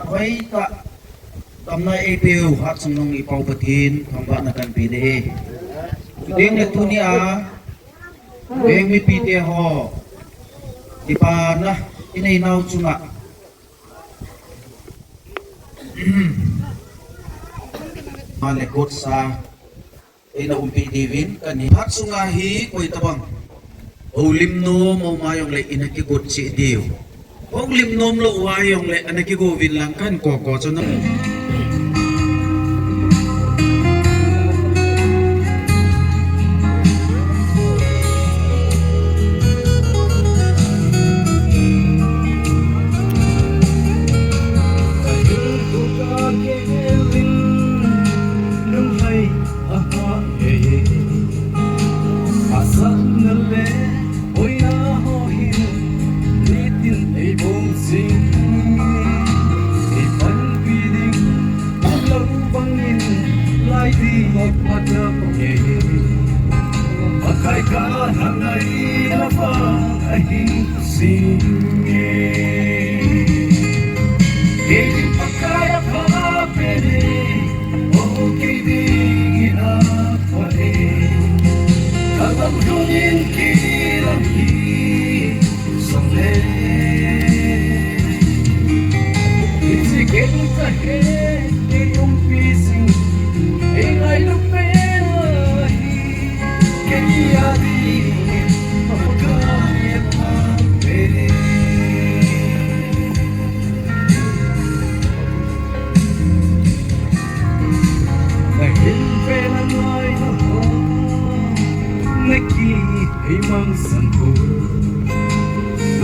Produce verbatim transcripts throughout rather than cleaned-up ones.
Hoitah damna eipeu Hatchungnung i Pau Pathen thangvahna kanpe ding ahi. Chuteng le tunia veng mipite ho kipana inei nau chunga ma le kotsa eina umpi diuvin kani. Hatchunga hi koi tabang houlim nom uva jongle ina kigot cheh diu. Houlim nom lou uva jongle ana kigo uvin lang kan koko chu na. Asatna le boina ho hin nitin eibol jing, eipanpi ding umlou bangin lai ding apat nge. Pakai ka thangnai na vang ahi. Singe. Kei ding Pakai apha pen e, o kei dingin apha e. Ka lamlhung in kilang hi jongle, hiche ken kahe, kei umpi jing, kei ngailu pen ahi.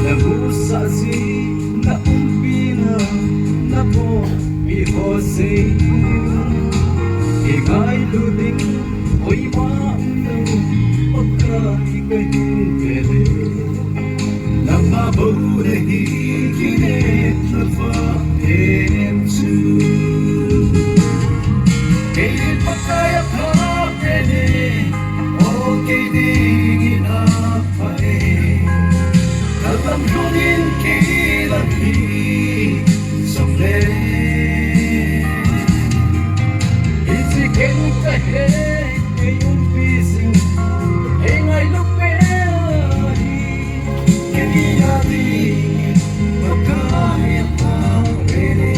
Namusa ji, na umpina, na bolpi ho sei. Kei ngailu ding, koima umlou, Pakai kahin vele. Nangma bou nahi kinem na vang em chu. Kei ding Pakai apha pen e, o kei dingin apha e. Ka lamlhung in kilang hi jongle, hiche ken kahe, kei umpi jing, kei ngailu pen ahi. Kei a dingin Pakai apha pen e.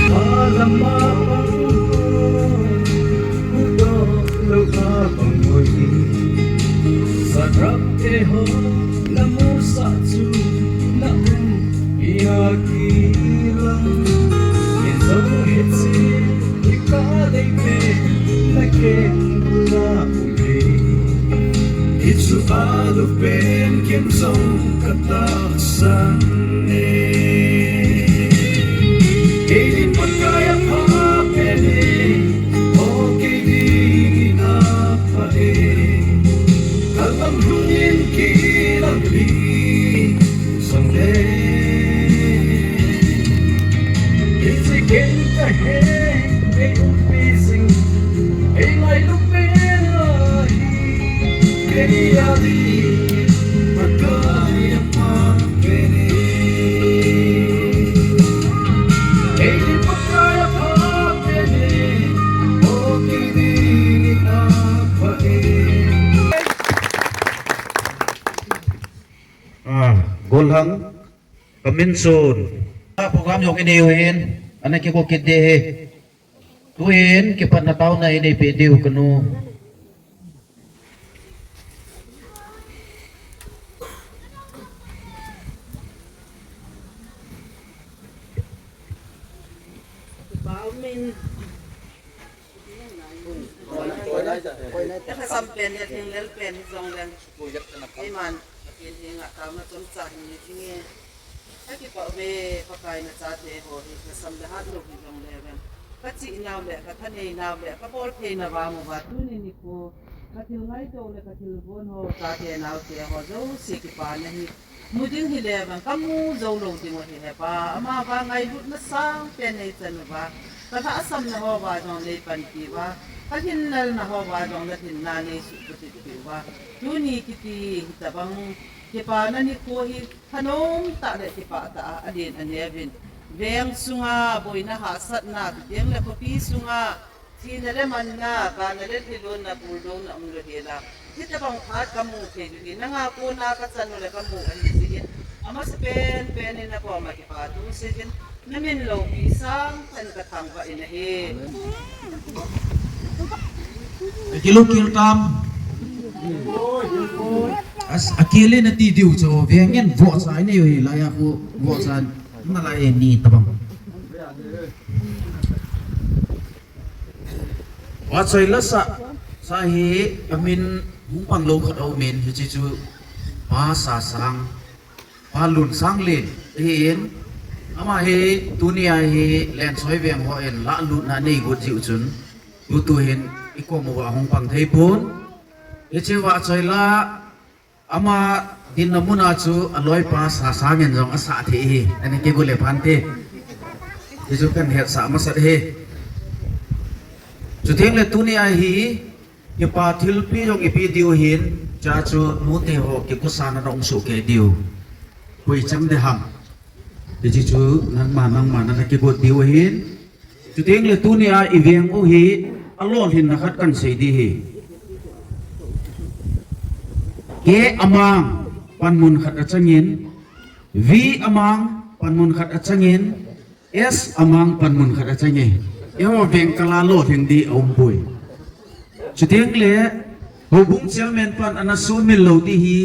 Alama pang, uto lo a pang ngoi. Sadrach te ho, namusa chu na umpi a kilang. Ken jong hiche hi ka dei pen, na keng bula um e. Hichu alu pen ken jong ka tahsan e. Kei ding Pakai apha pen e, o kei dingin apha e. Ka lamlhung in kilang hi jongle, hiche ken kahe, kei umpi jing, kei ngailu pen ahi. Kei a dingin Pakai apha pen e. Kei ding Pakai apha pen e, o kei dingin apha e. Ah, golhang, kamin sun. Ah, program jong inei u hin, ana kigo kit ding ahi. Tuin kipatna taona inei peh diu kanu. Kipah umin. Lhasam pen, lhinglel pen hijongleng, keiman Pathen henga taona chomcha hin nei ding e. Kakipah uve, Pakai, nachate ho hi lhasam le hatlou hijongle vang, kachihnau le kathaneinau le kaboltheina vang uva tuni nikho kathil ngaito le kathil von ho, chate naote ho jouse kipana hi Mu ding hile vang kamu jou lou ding u ahi hepa, ama vang ngailutna sangpen nei chan uva, kalhahsamna hoa jong nei panpi uva, kalhinlelna hoa jong nalhinna nei suhput uva. Tuni kiti hitabang kipana nikho hi thanom tah le kipah tah a alen anei uvin. Veng sunga boina hahsatna, chuteng le khopi sunga thina le manna, kana le thilonna, buldouna umlou hela, hitabang phat kamu thei u hi nanga kona kachan u le kamu ahi jeh in, amasapen pen in nakoma kipathu seiyin, namin loupi sangtah in kathangvah in ahi. Akilou kil tam. As, akilou nati diu chu, veng in vohcha inei u hi, laiya khu vohcha nalai ni tabang. Vahchoi la sah, sah hi amin hung panglou khat aumin, hiche chu Pa Sasang, Pa Lunsanglin ahin, ama hi tunia hi Lensoi veng hon lahlutna anei got jeh u chun, tutu hin ikom uva hung pang thei pon. Hiche vahchoi la ama dinna muna chu aloipa Sasang in jong asah thei ahi, ana kigo le phante. Hichu kahin hetsah masat ahi. Chuteng le tunia hi, kipa thilpi jong ipi diu hin, cha chu nute ho kikosana dong soh kei diu. Koi cham ding ham. Hiche chu nangma, nangma nana kigot diu ahin. Chuteng le tunia iveng u hi alolhinna khat kahin sei ding ahi. K amang panmun khat achangin, V amang panmun khat achangin, S amang panmun khat achangin. Eiho veng kala lolhin ding aumpoi. Chuteng le, houbung chairman pan ana sumil lou ding ahi,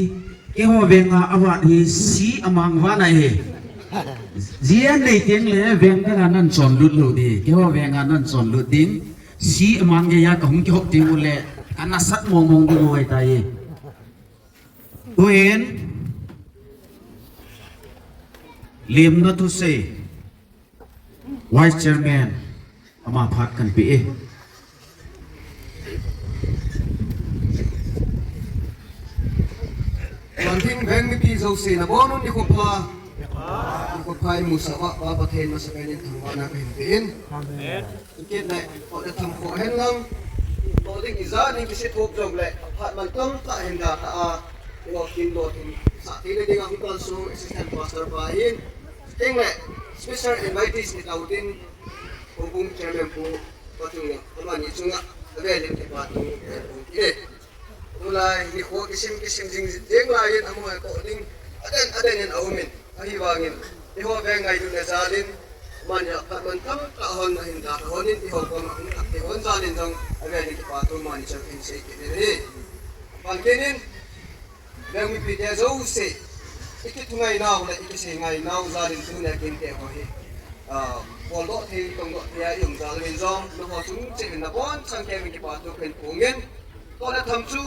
keiho venga avat hi C amang vana ahi. Jia nei teng le veng kala nan chonlut lou ding, keiho venga nan chonlut ding, C amang geiya kahung kihop ding u le, kana sat mong mong ding u ahitai. Tuin, limna thusei. Vice Chairman, ama phat kahin pe e. Vanting veng mipi jouse nabonun nikho pha. Nikho pha imusah uva, Pa Pathen masapen in thangvahna kahin pe in. Amen. Ikit le, toh le tham khoh hen lang. Toh ding ijat in kisit thup jong le, phat mantam tah hin da ta a. Eiho kin lolhin sah thei le ding a hung kalsong Assistant Pastor pa hin. Chuteng le, special invitees ni tau tin, Houbung Chairman Pu Pathum le, amani chunga, avel in kipathu, eh, pu kile. Tulai, nikho kisim, kisim jing, jing lai in, amaho toh ding, aden, aden in aumin, ahivangin, eiho veng ngailutna jal in, amani a phat mantam tah hon, ahin da hon in, eiho koma hung thah thei hon jal in jong, avel in kipathu, amani chang in sei kit in ahi. Pan kit in, Veng mipite jouse, ikithungai nau le ikisei ngai nau jal in tunia kinte ho hi, ah, boldoh thei, tongdoh thei a i um jal in jong, nangho chung cheh in nabonchauva kipathu kahin phong in, toh le tham chu,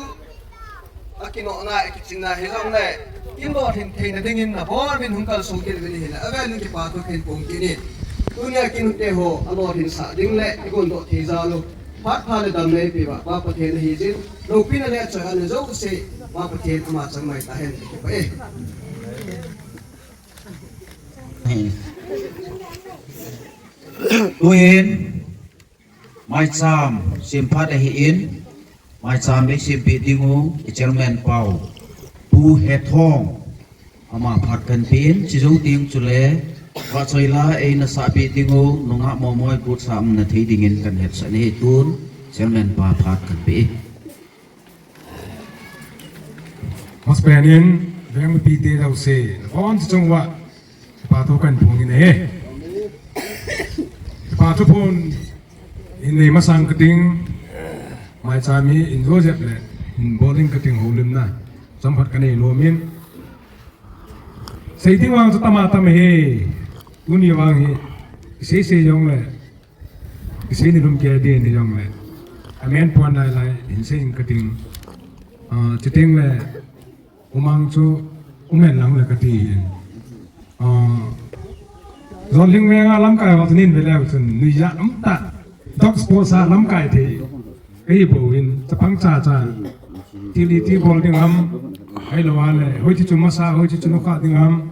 akinohna, akichinna hijongle, kin lolhin theina dingin nabonun hung kalsong kit uvin ahile, avel in kipathu kahin phong kit in. Tunia kinte ho, alolhin sah ding le, igondoh thei jal u. Phat pha le damna eipeuva, Pa Pathen ahi jin, loupina le choihatna jouse, Pa Pathen ama chang mai tahen, kipah e. Tuin, maicham, semphat ahin, maicham eisempeh ding u, i chairman pau, Pu Hethong, ama phat kahin pe in, chujou teng chule, vahchoi la eina sahpeh ding u, nungah momoi kut sah umna thei dingin kahin hetsah in ahi tun, chairman pa phat kahin pe e. Masapen in, veng mipite jouse, nabonchauva, kipathu kahin phong in ahi. Kipathu phong in nei masang kating, maicham hi in jo jep le, in bol ding kating houlimna, chomkhat kanei nom in. Sei ding vang chu tam a tam ahi, tuni vang hi, sei sei jongle, sei ni lum kei ding hijongle, amen pon lai lai, in sei in kating, ah, chuteng le, umang chu, umen lang le kati in. Ah, Jonlhing venga lamkai ho chu nin ve leu chun, nuijat um tah, dog sports a lamkai thei. Kahi bou in, chapang cha cha. Thil iti bol ding ham, Ahilou le, hoiche chu masa, hoiche chu nukha ding ham,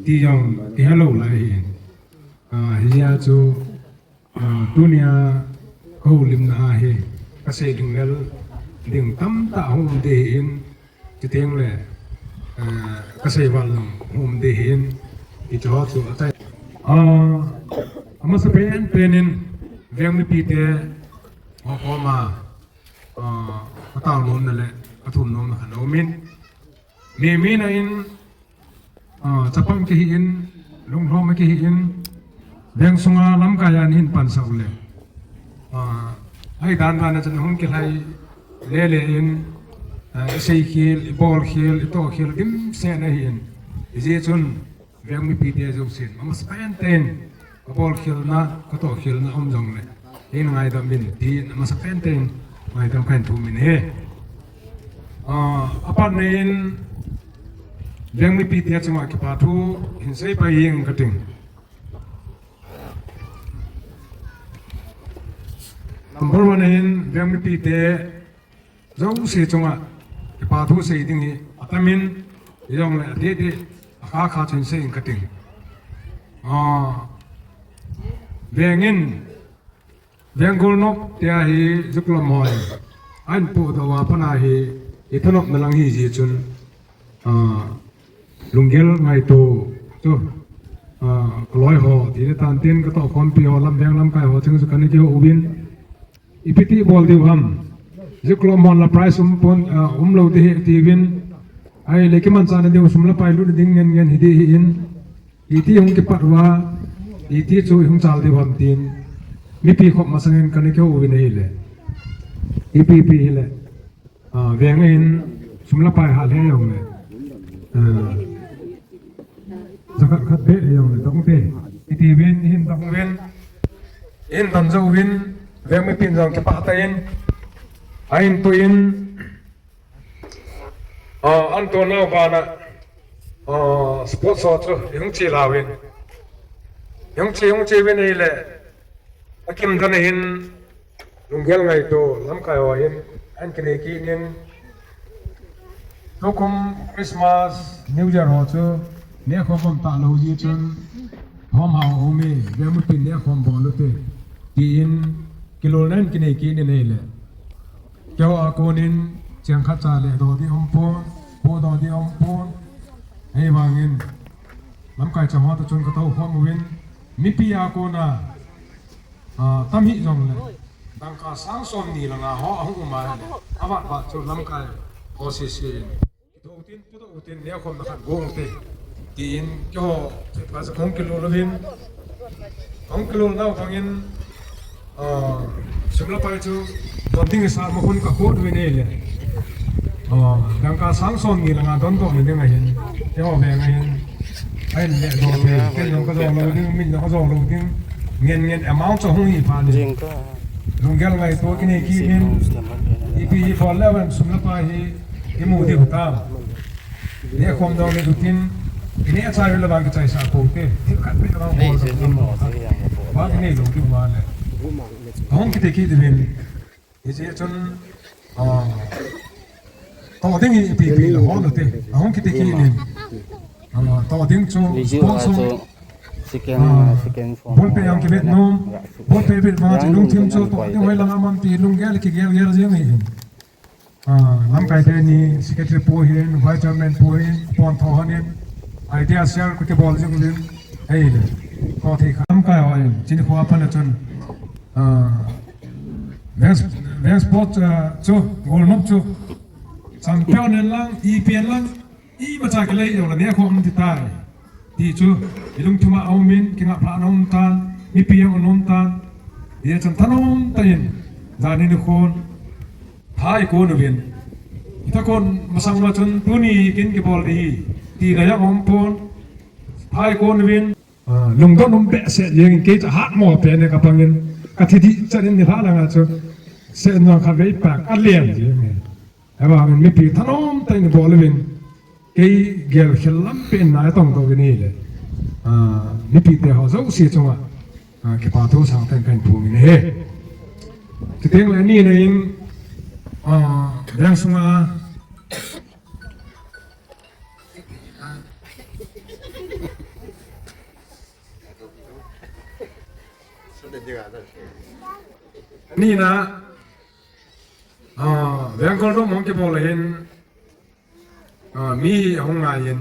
ti jong kihelou lai ahi. Ah, hijeh a chu, ah, tunia kahoulimna a hi, kasei ding lel ding tamtah hung um ding ahin, chuteng le, ah, kasei val jong hung um ding ahin, hiche ho chu atai. Ah, amasapen pen in, veng mipite, ho koma, ah, kataonomna le kathumnomna khat aumin. Mi, mi na in, ah, chapang kihi in, lunglhom kihi in, veng sunga lamkai a nahin pansah u le. Ah, ahi dan dan a chun hung kilhai lele in, ah, isei khel, ibol khel, itoh khel, dimset ahi in. Hijeh chun, veng mipite jousen, amasapen ten, kabol khelna, katoh khelna um jongle, hin ngaidam in, tin amasapen ten, ngaidam kahin thum in ahi. Ah, apat na in, veng mipite chunga kipa thu, hin seipai jeng kating. Number one in, veng mipite, jouse chunga, kipa thu sei ding hi, atamin, hijongle, adeh deh, akha kha chun sei in kating. Ah, veng in, veng golnop tia hi, Zuklam hon, ahin podoh uva pat a hi, ithanopna lang hijeh chun, ah, lunggel ngaito, chu, ah, kaloi ho, ti le tan tin, katoh khompi ho, lam veng lamkai ho, cheng chu kana kihou uvin, ipi ti bol diu ham. Zuklam hon la prize um pon, ah, umlou ding ahi tiuvin. Ahile kimanchahna diu sum le pai lutna ding ngen ngen hi ding ahin. Iti hung kipat uva, iti chu hung chal diu ham tin. Mipi khop masangin kana kihou uvin ahile. Ipi pi hile. Ah, veng in sum le pai hat le jongle. Ah. Jakhat khat beh jongle, dong te. Iti uvin, hin dong uvin. Hin dong jouvin, veng mipin jong kipah tah in. Ahin to in. Ah, ahin to nau bana. Ah, sports ho chu, ihung che lauvin. Ihung che, hung che uvin ahile. Akim dan a hin. Lunggel ngaito, lamkai ho hin, ahin kinei kit in, tukum Christmas, New Year ho chu, nekhom um talou jeh chun, thom hao um e, veng mipin nekhom bol u te, tin, kilolna in kinei kit in ahile. Keiho a konin, cheng khat cha le doh ding um pon, podoh ding um pon, ahivangin, lamkai chang ho toh chun katou khom uvin, mipi a kona, Ah, tam hijongle, dangka sang somni le nga ho ahung um a ahile, avat vat chu lamkai ho sese in. Kithou tin, pudoh u tin, nekhomna khat gong u te. Tin, keiho, kipah sa hung kilol uvin. Hung kilol nau bangin, ah, sum le pai chu, don ding isa ma hun kakot uvin ahile. Ah, dangka sang somni le nga dondoh na ding ahin. Keiho veng ahin. Ahin le doh te, ken jong kajou lou ding, min jong kajou lou ding. Ngen ngen amount chu hung hi pha ni. Jing ka. Lunggel ngaito kinei kit in. Ipi hi bol le vang sum le pai hi imu diu tam. Nekhom dong le utin. Ineh achai le vang kichaisa pou te. Thil khat beh vang bol. Ba kinei lou diu vale. Hung kiti kit uvin. Hijeh chun, ah, toh ding hi ipi ipi la hol u te, ahung kiti kit in. Ah, toh ding chu, Liju sport a song, chu second, ah, second form ball pe jong kivet nom, ball pe vet vang chu lungthim chu toh ding hoi lang a mam ti lunggel kigel gel jeng ahi. Ah, lamkai teni secretary pu hin, vice chairman pu hin, pon tho hon in, idea share kibol jing uvin, ahile, toh thei kha lamkai ho in, chini kho a pat a chun, ah, Veng, veng sport, ah, chu, golnop chu. Champion en lang, ipi en lang, imacha kilei jongle nekhom ti tai. Ti chu, ilungthim a aumin, kingap lhahna um tan, mipi jong anom tan. Hijeh chun thanom tah in, jani nikhon, tha ikon uvin. Itha kon masang ma chun, tuni kin kibol ding ahi, tina jong aum pon, tha ikon uvin. Ah, lungdon um behseh jengin kei chu ahatmo pen e kapangin. Kathi dih chan in nilhah langa chu. Seh nung khatvei pak alen jengin. Ahivangin mipi thanom tah in bol uvin. Kei gelkhel lampi in na tong to uvin ahile. Ah, mipite ho jouse chunga. Ah, kipa thu sangtah in kahin phong in ahi. Chuteng le ani na in, ah, veng sunga Nina, ah, vengkol dom hung kibol hin, ah, mi hi hung ngai hin.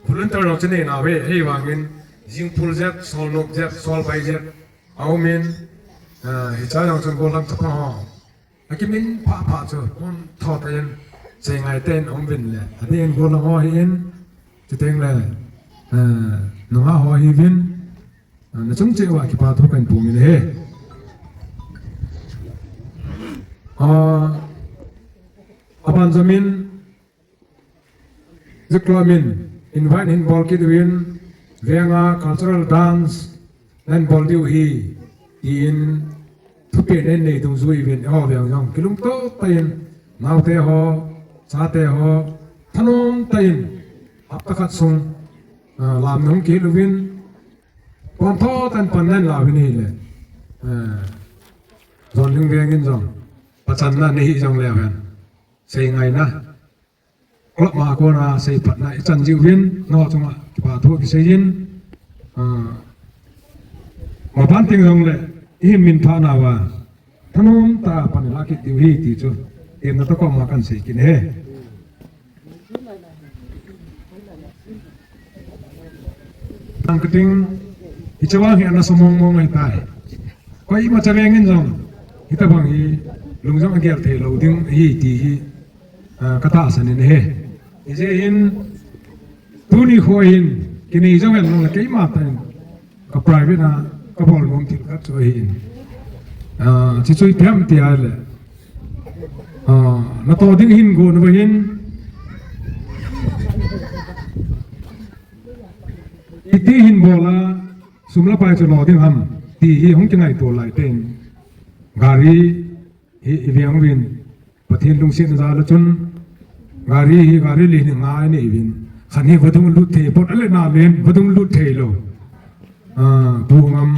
Volunteer lo chine na ve, hei vangin, jing phul jep, sol nok jep, sol pai jep, aumin, ah, hicha jong chun golam chapa ho. Akimin pha pha chu, hon tho ta in, sei ngai ten, um vin le. Adin golam ho hi in, chuteng le, ah, nunga ho hi vin, ah, na chung che wa kipa thu kan pum in he. Ah, aban jamin, Ziklo min, invite hin bol kit uvin, venga cultural dance, nan bol diu hi, tiin, thupi nen nei dung zui uvin, ho veng jong, kilung to tain, naute ho, chate ho, thanom tain, hapta khat sung, ah, lam nung kil uvin, pon tho tan pan nan la uvin hi le, ah, zon ling vengin jong, pachan na nei hi jong le ven, sei ngai na. Club ma kona sei phatna i chan jiu vin, nangho chunga kipa thu kisei in, ah, maban ting jong le, i hin min pha nauva, thanom ta pan la kit diu hi ti chu, temna toh koma kan sei kit e. Nang kating, hiche vang hi ana sa mong mong ahitai. Koima cha vengin jong, hitabang hi, lung jong agel thei lou ding, hi ti hi, ah, ka tahsan in ahi. Hijeh hin, tuni kho hin, kinei jong hen lang keima tah in, ka private a, ka bol nom thil khat chu ahi in. Ah, chuchu ipi ham tia le. Ah, natoh ding hin gon uva hin. Iti hin bol a, sum le pai chu lo ding ham, ti hi hung kingaito lai teng. Gari hi i veng uvin, Pathen lungsetna jal a chun, gari hi gari li ni nga nei uvin. Khat hi vadung lut thei, pot ale na len, vadung lut thei lou. Ah, Pu Ngam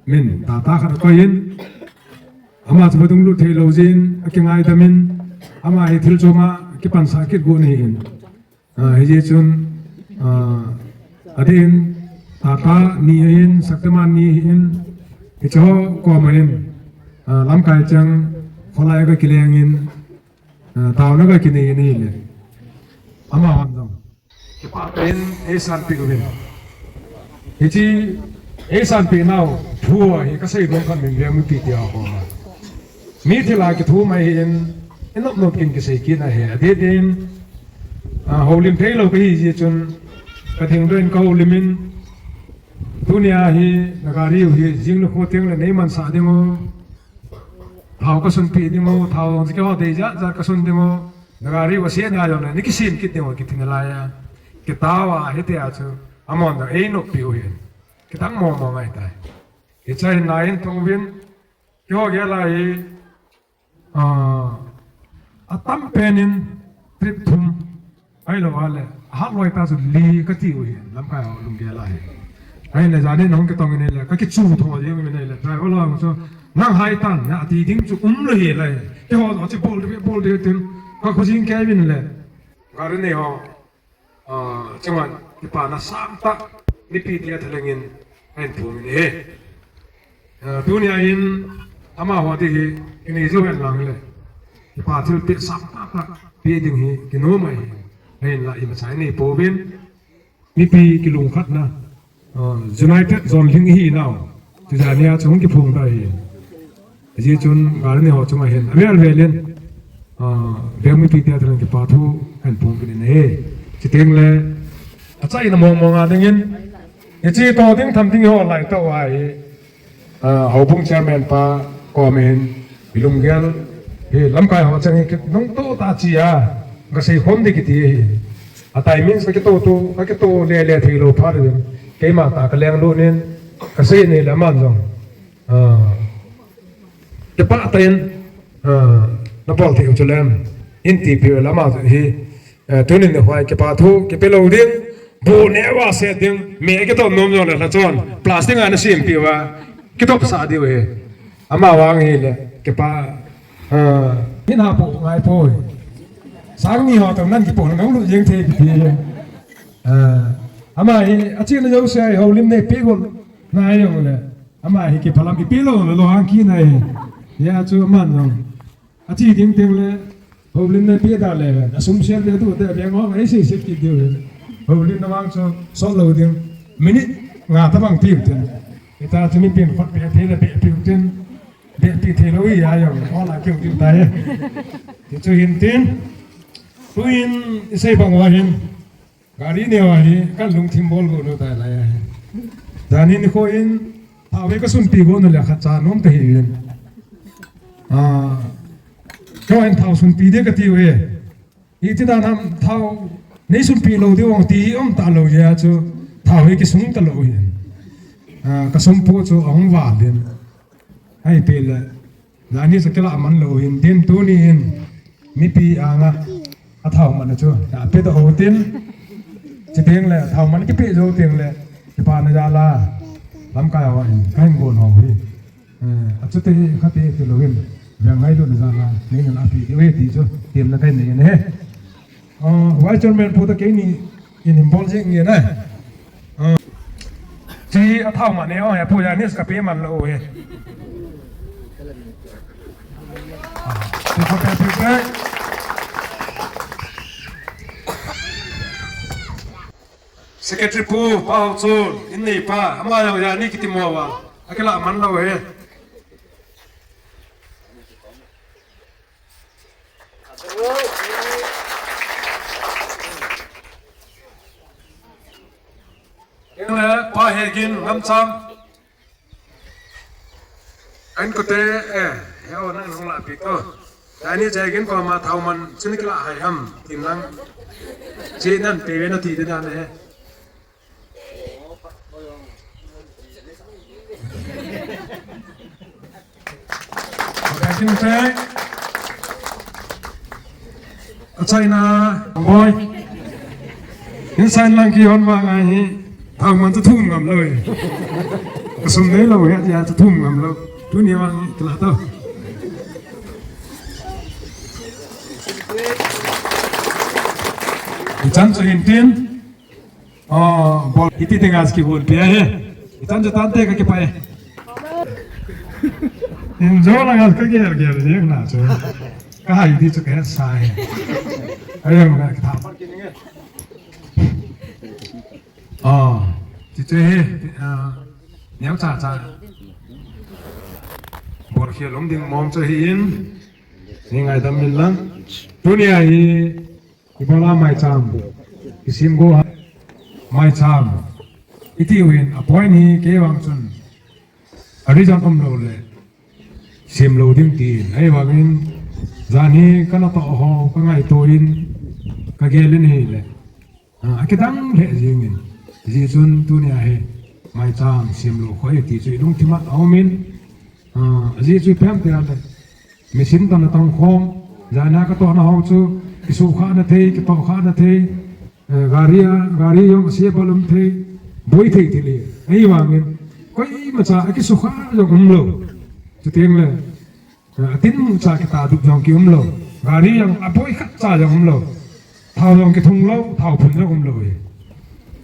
min, Tata khat akoi in. Ama chu vadung lut thei lou jeh in, akingaidam in, ama hi thil chom a, kipansa kit gon ahi in. Ah, hijeh chun, ah, adin, Tata ni ahin, Shaktiman ni ahin, hiche ho koma hin, ah, lamkai chang, kholai a ka kileng in, ah, taona ka kinei in ahile. Amahon jong. Kipah tah in, eisanpeh uvin. Hiche, eisanpeh nau, thu hi kasei nom khan min veng mipi tia ho. Mi thil a kithum ahi in, i nop nop kin kisei kit ahi. Adeh deh in, ah, houlim thei lou kahi jeh chun, ka thengdoh in ka houlim in, tunia hi, na gari u hi, jing nikho teng le nei mansah ding u, thao ka sunpeh ding u, thao jong keiho dei jat jat ka sun ding u, na gari u asena jong le, nei kisem kit ding u, kiti nalai a, kitao a, hitia chu, amahon jong ei noppi u hin, kidang mong mong ahitai. Hiche hin na hin thong uvin, keiho gel a hi, ah, atam pen in trip thum, ahilou a le, ahat loi tah chu li kati u hi, lamkai ho lunggel a hi. Ahile, jan in hung kitong in ahile, ka kichu tho jeng in ahile, driver ho chu, nang hai tan, na ati ding chu umlou hi le, keiho chu bol ding, bol ding tin, ka khojin kei uvin le, gari nei ho, ah, chunga kipana sangtah, mipi tia thalheng in, ahin thum in ahi. Ah, tunia hin, amaho ding hi, kinei jou hen lang le, kipa thilpeh sangtah tah, pe ding hi, kinom ahi, ahinla imacha inei pouvin, mipi kilungkhatna, ah, united jonlhing ihi nau, tijat nia chu hung kiphong ta ahi. Hijeh chun, gari nei ho chunga hin, avel vel in, ah, veng mipi tia thalheng kipa thu, ahin phong kit in ahi. Chuteng le, achaina mong mong a ding in, hiche toh ding tham ding ho lai tah u ahi. Ah, houbung chairman pa koma hin, mi lunggel, hi lamkai ho chang hi kinungto tah a che a, ka seikhom ding kiti ahi. A timing ka kitoh to, ka kitoh le le thei lou phat uvin, keima tah ka lenglut in, ka sei in ahile aman jong, ah, kipah tah in, ah, na bol thei u chu lem, in tipeh u le ama hi, eh, tunin nikho a kipa thu kipe lou ding, bu neh uva set ding, me kitop nom jong le lha chon, plastic a na sempeh uva, kitopsah diu ahi. Ama vang hile, kipa, ah, min ha po ngai poi. Sang ni ho toh nan kipo nang lut jeng thei pi. Ah, ama hi, achena jouse a hi, houlim neipe got nai jongle. Ama hi kiphalam ipi lou, lou hang kinai hi. Hijeh chun aman jong. Ache ding teng le, houlim neipe da le, asum sel le tu te, beng hong, ei sei sei kit diu. Houlim na vang chu, sot lou ding. Minute nga tabang piu ten. Hita chu mipin khut pe thei le pe piu ten. Beh pi thei lou hi a jong, hol a keu ding tai. Ti chu hin tin. Tuin, isei bang uva hin. Gari neo a hi, kan lungthim bol go lou tai lai a hi. Jani nikho in, thao hi kasunpi go nau le khat cha nom ta hi in. Ah, keu in thao sunpi de kati uve. Iti dan ham thao, nei sunpi lou diu vang ti um talou jeh a chu, thao hi kisung talou hin. Ah, kasumpu chu ahung val in. Ahi pe le, jani sa kila man lou hin tin tuni hin, mipi anga, athao man chu, ape ta ho tin, chuteng le, thao man kipe jou teng le, kipa na jal a, lamkai ho hin, kahin gon ho hi. Eh, achute hi, khate ti lou hin, veng ngailutna jal a, nei nana pi diu ve ti chu, temna kahin nei ahi. Ah, Vice Chairman pu toh keini in involve jing nge na. Ah, chi athao man e, oh, ya pu ya ni ska pe man lou e. Ah, pu ko pe pu pe. Secretary pu, pa ho chu, in nei pa, ama ya ni kiti mo wa. Akila man lou e. Keng le, pa Hegin, Ngamcham. An kote, eh, he o nang hung la pi ko. Tani Hegin ko ma thao man, chini kila hai ham, tin lang. Chi nan pe ve na ti de dan he. A China boy. Inside lang kihon vang ahi. Thao man chu thum ngam lou e. Kasum nei lou e, ya chu thum ngam lou. Tuni vang kila to. Ichan chu hin tin. Oh, bol, iti te ngas ki bol pia he. Itan jo tante ka kipai. Injo la ngas ka gel gel jeng na chu. Ka hai di chu ka sa he. Ayo ka tha. Oh, ti che he, ah, neo cha cha. Bol khel um ding mong chu hi in. Ni ngaidam min lang. Tunia hi Ibola maicham, kisim go ha, maicham. Iti uin, a point hi kei vang chun, a reason um lou le, sim lou ding tin. Ahivangin, jan hi ka natoh ho, ka ngaito in, ka gel in ahile. Ah, akidang lheh jingin. Hijeh chun tunia hi, maicham, sim lou khoi ti chu i lungthim a um in. Ah, hijeh chu i pem te a le. Machine toh natong khom, jana katohna ho chu, kisuhkhahna thei, kitohkhahna thei, eh, gari a, gari jong ase balum thei, boi thei thei le. Ahivangin, koimacha akisuhkhah jong umlou. Chuteng le, eh, atinmu cha kitadup jong kiumlou. Gari jong aboi khatcha jong umlou. Thao jong kithung lou, thao phun jong um lou e.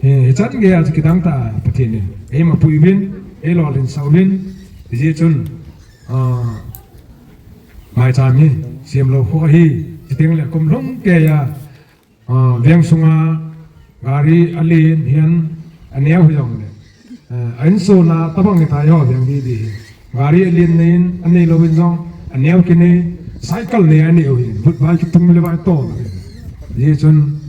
Eh, hichan gei a chu kidang ta Pathen in. Eima pui uvin, eilolhin sah uvin, hijeh chun, ah, maicham hi, siam lou khu ahi, chuteng le kum lhung kei a, ah, veng sunga, gari alen hihen, aneo hijong le. Eh, a insung a tabang hitai ho veng didi hi. Gari alen nei in, anei louvin jong, aneo kinei, cycle nei anei u hi, vut vai kitung le vai tol u hi. Hijeh chun,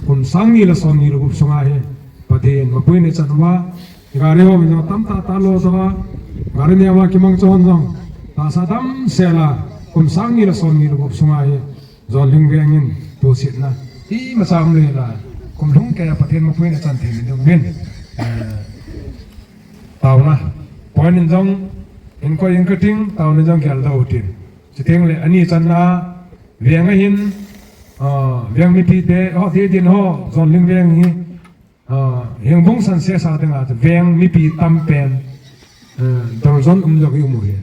kum sang ni le som ni le gup sunga hi, Pathen, mapuina chan uva, gari ho min jong tamtah tah lo jong a, gari neo a kimang chon jong, tahsa damsel a, kum sang ni le som ni le gup sunga hi, Jonlhing veng in tosetna imacha um lou lai. Kum lhung kei a Pathen mapuina chan thei min ding uvin. Eh, taona. Point in jong, in koi in kating, taona jong geldoh u tin. Chuteng le ani channa, veng a hin, ah, veng mipi te, ho, te din ho, Jonlhing veng hi, Ah, Hengbung san sesa dinga chu veng mipi tampen, eh, dorjon um jong i um u hi.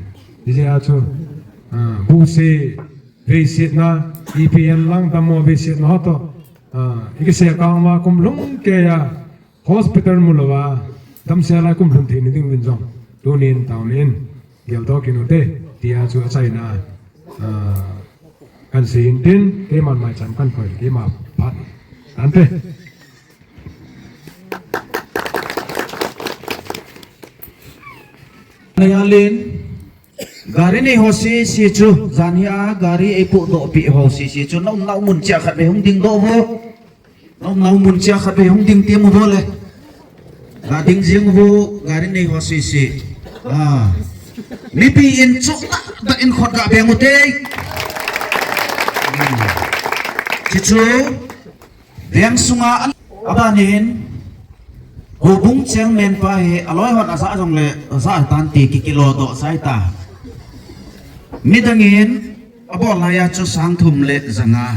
Hijeh a chu, ah, buse, veisetna, ipi hen lang dammo veisetna ho toh, Ah, i kisei kang uva kum lhung kei a hospital mu louva damsel a kum lhung thei nading uvin jong tunin taonin geldoh kit u hite, tia chu achaina, ah, kan sei in tin, keiman maicham kan koi, keima phat. Ante. Naya Lin, gari nei ho sese chu, jan hi a gari eipohdoh peh ho sese chu, na umnau mun cheh a khatvei hung dingdoh uvo. Na umnau mun cheh a khatvei hung ding temu uvo le. Ga ding jeng uvo, gari nei ho sese. Ah. Mipi in chokna, da in khut ga beng u hite. Hmm. Chuchu, veng sunga a, abanin, houbung chairman pa hi, aloi hon aja jongle, aja tan ti kikilo doh chai ta. Midangin, abol laiya chu sang thum le ja nga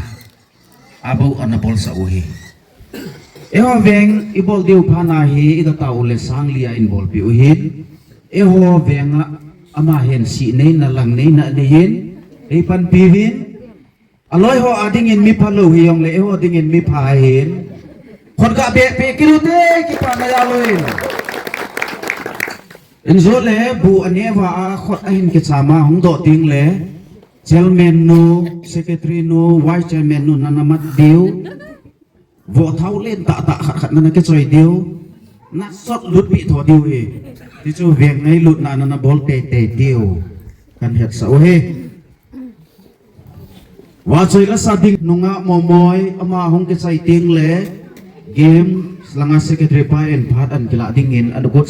abou ana bolsah u hi. Eiho veng ibol diu phat na hi, ida tao le sang li a in bolpeh u hin. Eiho veng a ama hin sih neina lang neina nei in, ei panpi uvin. Aloi ho a dingin mi phalou hijongle, eiho dingin mi pha hin. Khut ga beng peh kit u hite, kipana jal uvin. Injo le bu aneva a khut ahin kicham a hung doh teng le, chairman nu, secretary nu, vice chairman nu nana mat diu. Vohthao len tahtah khat khat nana kichoi diu. Nasot lutpeh tho diu hi. Tichu veng ngailutna nana bol teitei diu. Kan hetsah u hi. Vachoi lasa ding nungah Momoi, ama hung kichai teng le, game langa secretary pa in phat an kilah dingin adugot.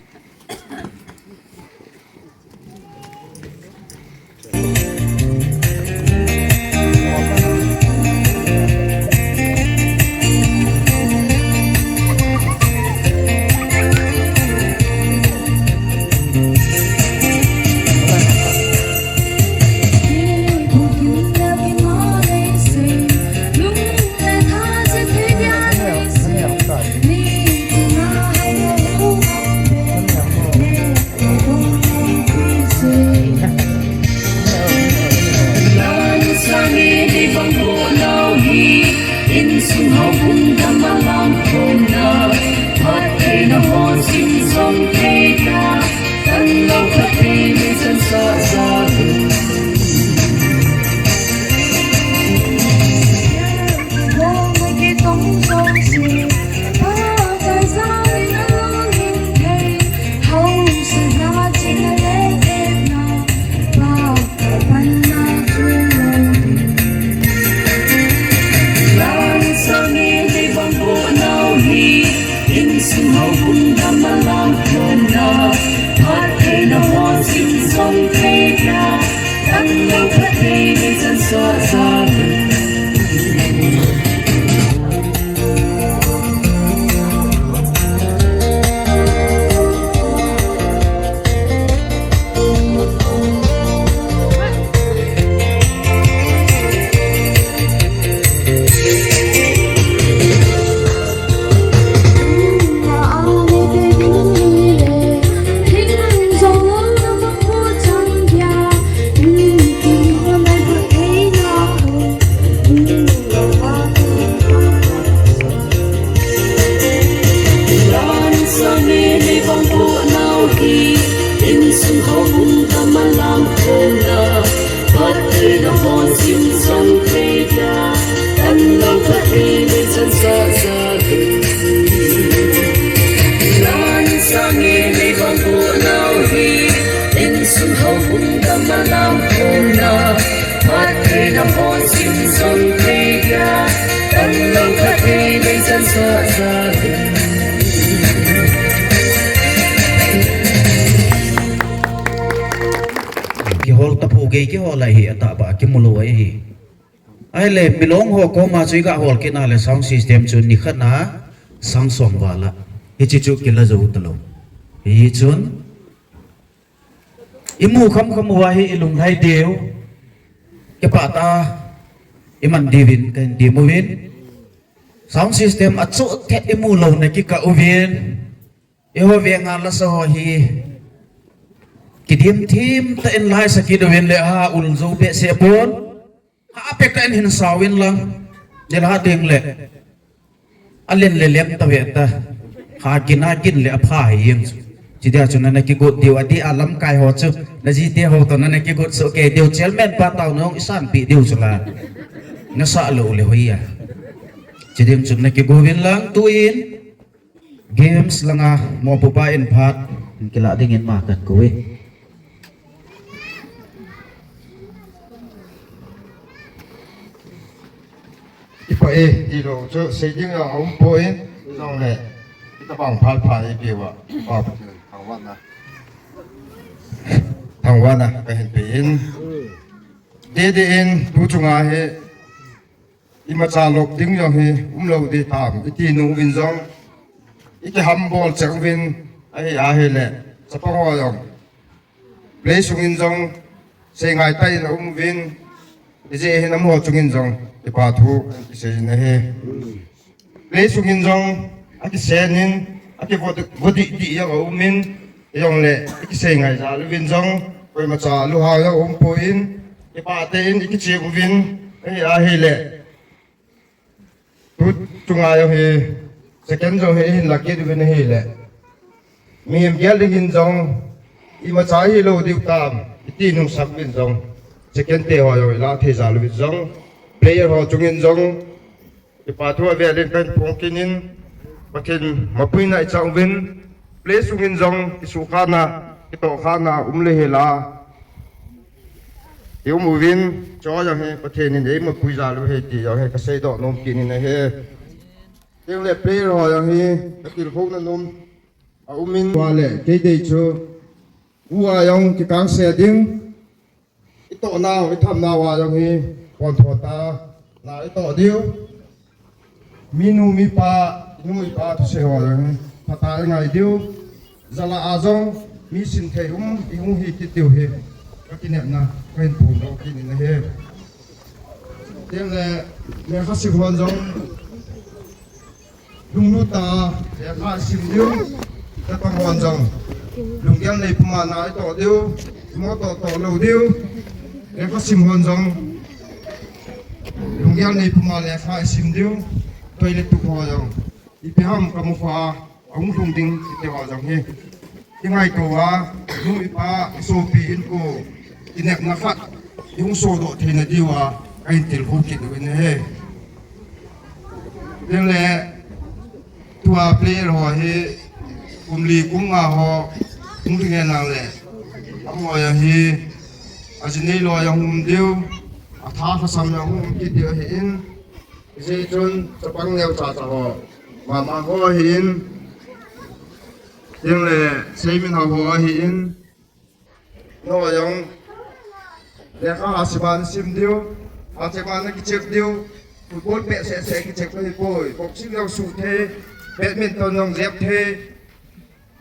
Kihol tapou gei kihol ahi, atahbeh a kimu lou ahi. Ahile, milong ho koma chu iga hol kit na le sound system chu nikhat na sang som val a. Hiche chu kila jou talou. Hichun, imu kham kham uva hi ilunglhai diu, kipah tah a iman diuvin kahin tem uvin. Sound system achoh thet imu louna kikah uvin. Eiho venga lasa ho hi kidim thim tah in la isah kit uvin le, ha ul jou behseh pon. Ha peh tah in hin sao in lang. Nilhah ding le. Alen le lem ta ve ta. Kha kin a kin le apha hi yeng chu. Chi dia chu nana kigot diu, adeh a lamkai ho chu. Na jite ho toh nana kigot soh kei diu, chairman pa tao nong isan pi diu chu la. Nasa lou le hoi a. Chi ding chu na kigo vin lang tuin. Games langa mopu pa in phat. Kila dingin ma kan ko e. Ipa e, ti lou chu, sei ding a um poi, jong le, itabang phal pha e piwa, pa pa thangwana. Thangwana, ka hin pe in. Dede in, tu chunga hi, imacha lop ding jong hi, um lou di tam, iti nu vin jong, iki hambol chang vin, ahi ahi le, chapang ho jong. Play sungin jong, sei ngai ta in a um vin, ije hin amaho chungin jong, ipa thu, isei na he. Play sungin jong, akisenin, akivodi, vodi di jong a um in, jong le, ikisei ngai ja luvin jong, koimacha luha jong um poi in, ipa te in, ikichi uvin, ahi ahi le. Tu chunga jong hi, second jong hi, hin la kit uvin ahi le. Mihem gel ding hin jong, imacha hi lou diu tam, iti nung sak vin jong. Second te ho jong, ila thei jal vin jong. Player ho chungin jong, ipa thu avel in kan phong kinin, Pathen mapuina icha uvin. Play sungin jong, isukhana, itokhana, um le hela. I um uvin, cho jong hi, Pathen in eimapui jal u hi ti jong hi, kasei doh nom kinin ahi. Teng le player ho jong hi, katilkhouna nom, a um in. Tua le, kei dei chu, u a jong kikangse ding, itoh nau, itham nau a jong hi, pon tho ta, na itoh diu. Minu mipa, inu ipa thusei ho jong hi, phatah a ngai diu. Jala a jong, mi sinthei um, ihung hi kit diu hi. Kakinepna, kahin phongdoh kit in ahi. Teng le, lekha sim hon jong, lunglut tah a, lekha sim diu. Chapang hon jong, lunggel nei puma na itoh diu. Mo toh toh lou diu. Lekha sim hon jong, lunggel nei puma lekha sim diu. Toilet tup ho jong, ipi ham kamu kha, ahung lhung ding, iti ho jong hi. Ingaito a, nu ipa, isopi in ko, inepna khat, ihung sodoh theina diu a, kahin tilkhou kit uvin ahi. Teng le, tua player ho hi, kum li kum nga ho, hung ding e nang le. Amaho jong hi, ajinei loi jong um diu, atha lhasam jong um kit diu ahi in. Hijeh chun, chapang neocha cha ho, mama ho ahi in. Teng le, seimin ho ho ahi in. No jong, lekha a siman sim diu, a siman kichep diu, football peh seh seh kichep ahi poi, boxing jong su thei, badminton jong jep thei,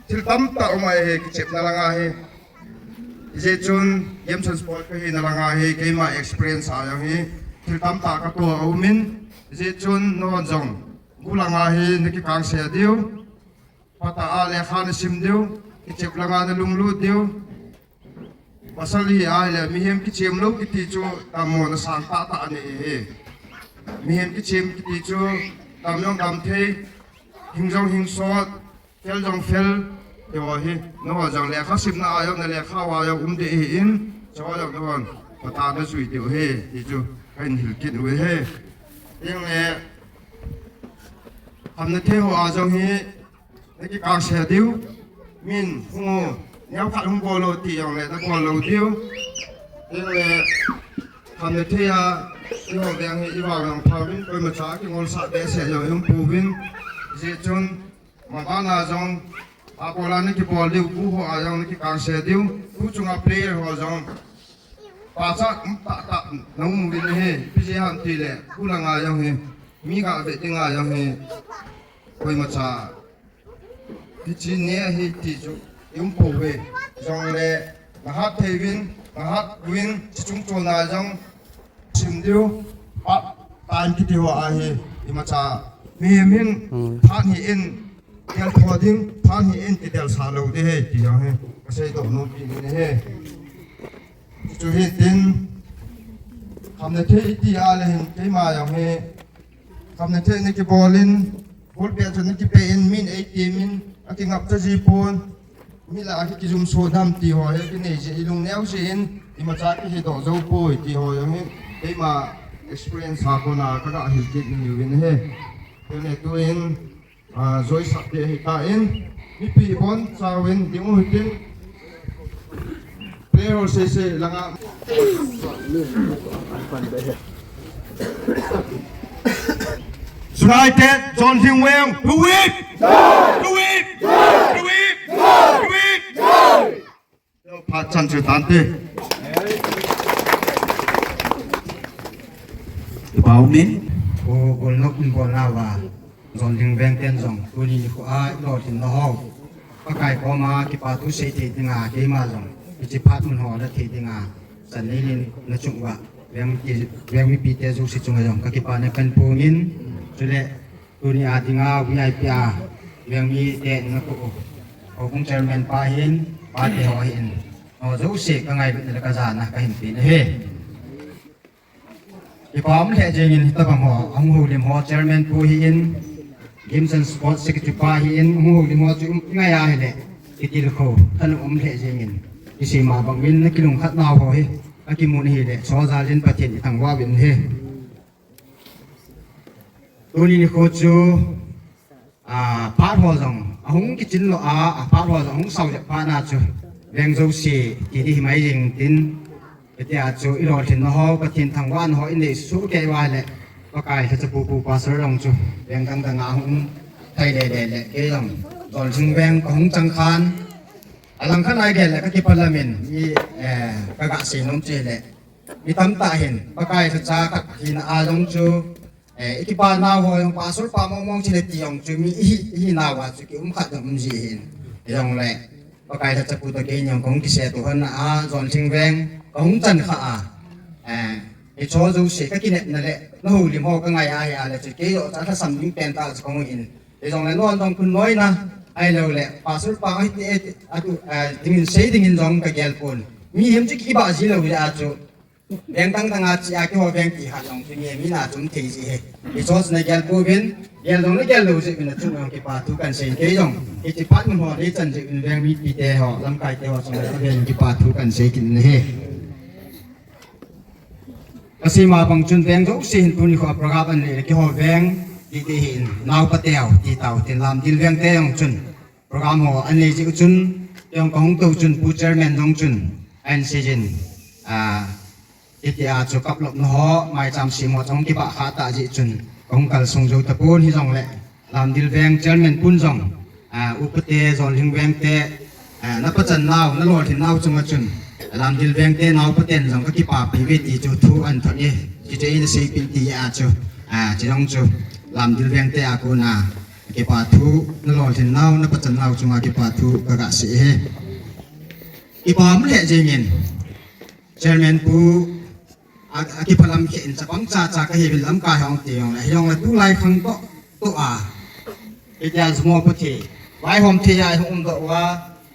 thil tamtah um ahi kichepna langa hi. Hijeh chun, games and sport kahina langa hi, keima experience a jong hi, thil tamtah katoh a um in, hijeh chun, no jong, gu langa hi, nakikangse diu. Phatah a lekha nasim diu, kichep langa nalunglut diu. Pasal hi ahile, mihem kichem lou kiti chu, dammo nasang tahtah anei e. Mihem kichem kiti chu, dam jong dam thei, hing jong hing sot, fel jong fel, ti ho hi, nangho jong lekha simna a jong, nalekha uva jong um ding ahi in, chuho jong nangho, phatah a najui diu ahi, ti chu, kahin hil kit u ahi. Teng le, khamna thei ho a jong hi, nakikangse diu, min hung u, neokhat hung bol lou ti jongle nabol lou diu. Teng le, khamna thei a, eiho veng hi ivang jong phauvin, koimacha kingolsah behseh jong ium pouvin. Hijeh chun, maban a jong, abol a nakibol diu, bu ho a jong nakikangse diu, bu chunga player ho jong, pachat um tahtah naum uvin ahi, ipi jeh ham tile, bu langa jong hi, mi gah vet dinga jong hi, koimacha, hiche ne ahi ti chu, ium pouve. Jongle, nahat thei uvin, nahat uvin, hiche chungchon a jong, sim diu, part time kiti ho ahi, imacha, mihem hin, Hmm. phat hi in, tel tho ding, phat hi in, kidelsah lou ding ahi, ti jong hi, kasei doh nom kit in ahi. Chu hitin, khamna thei iti a le hin, keima jong hi, khamna thei nakibol in, Pulpit a chun kipe in min eighty min akingap ta ji pon. Mi la a kijum so dam ti ho he kinei ji ilung neo ji in imacha kihe doh jou poi ti ho jong hi keima experience a kona kaga hil kit ni uvin ahi. Tuni tuin, ah, joisa te hi ta in, mipi bon chawin ding u hitin, player ho sese langa. United, John Hing Weng, Luwip! Luwip! Luwip! Luwip! Phat chan chu tante. Kipah um in. O, golnok in bol nauva. John Hing Weng ten jong, tuni nikho a ilolhin nau ho. Pakai koma kipa thu sei thei dinga, keima jong. Hiche phat mun ho la thei dinga. Chan nei nei na chung uva. Veng ki, veng mipi te jouse chunga jong. Ka kipana kahin phong in. Chule, tuni a dinga V I P a, veng mite na ko u. Houbung chairman pa hin, pate ho hin. Nangho jouse ka ngailutna le ka jana ka hin pe na ahi. Kipah um lheh jeng in hitabang ho, ahung houlim ho chairman pu hin, Games and Sports Secretary pa hin, ahung houlim ho chu um ngai a hile. Kitilkhou, thanop um lheh jeng in. Kisei ma bang in na kilungkhat nau ho hi, akimun hile, chojal in Pathen i thangvah uvin ahi. Tuni nikho chu, a, phat ho jong, ahung kichin lo a, a, phat ho jong, ahung sao jep phat na chu, veng jouse, ti di hi mai jing tin, hitia chu, ilolhin nau ho, Pathen thangvah nau ho, inei su kei uva le, Pakai lhacha pu pu pastor jong chu, veng dang dang a hung, thei le le le, kei jong, John Hing Weng, kahung chang khan, alang khat nai gel le, ka kipah lamin, mi, eh, ka ga sei nom che le, Mi tamtah hin, Pakai lhacha khat hina a jong chu, eh, i kipa nau ho jong pastor pa mong mong chile ti jong chu mi i hi, i hi nau a chu ki um khat jong um ji hin. Jong le, Pakai lhacha pu toh kei jong kong kiseito hon a, John Hing Weng, kahung chan kha a. Eh, hicho jouse ka kinepna le, na houlim ho ka ngai a hi a le chu kei jong cha lhasam ding pen tah chu kong hin. Hijongle non jong khun noina, ahilou le, pastor pa hiti, hiti, atu, eh, dingin sei dingin jong ka gel pon. Mihem chu kibah ji lou le a chu. Veng dang dang a chi a kihou veng ti khat jong chu nge mi na chun thei ji he. Hicho chu na gel pouvin, gel jong na gel lou jeh uvin a chung jong kipa thu kan sei kei jong. Hiche phat mun ho dei chan jeh uvin veng mipite ho, lamkai te ho chung le veng kipa thu kan sei kit na ahi. Kasei ma bang chun veng jouse hin tuni kho program an nei le kihou veng ti te hin nau pa teu ti tau tin Lamdil veng te jong chun program ho an nei jeh u chun kei jong kahung tou chun pu chairman jong chun an sei jin, a, hitia chu kaplop na ho maicham sem ho jong kibah kha ta jeh chun kahung kalsong jou tapon hijongle Lamdil Veng Chairman pun jong, ah, upa te, John Hing Veng te, ah, na pachan nau, na lolhin nau chunga chun, Lamdil Veng te nau pa ten jong ka kipapi uve ti chu thu an thot e, ti chu eina seipeh ti a chu, ah, chi jong chu, Lamdil Veng te a kona, kipa thu, na lolhin nau, na pachan nau chunga kipa thu ka ga sei e. Kipa um lheh jengin, Chairman pu, a, akiphalam khen chapang chacha kahiuvin lamkai hung ti jongle, hijongle tulai khang toh, toh a. Hitia chu mopo thei, vaihom thei a hung um doh uva,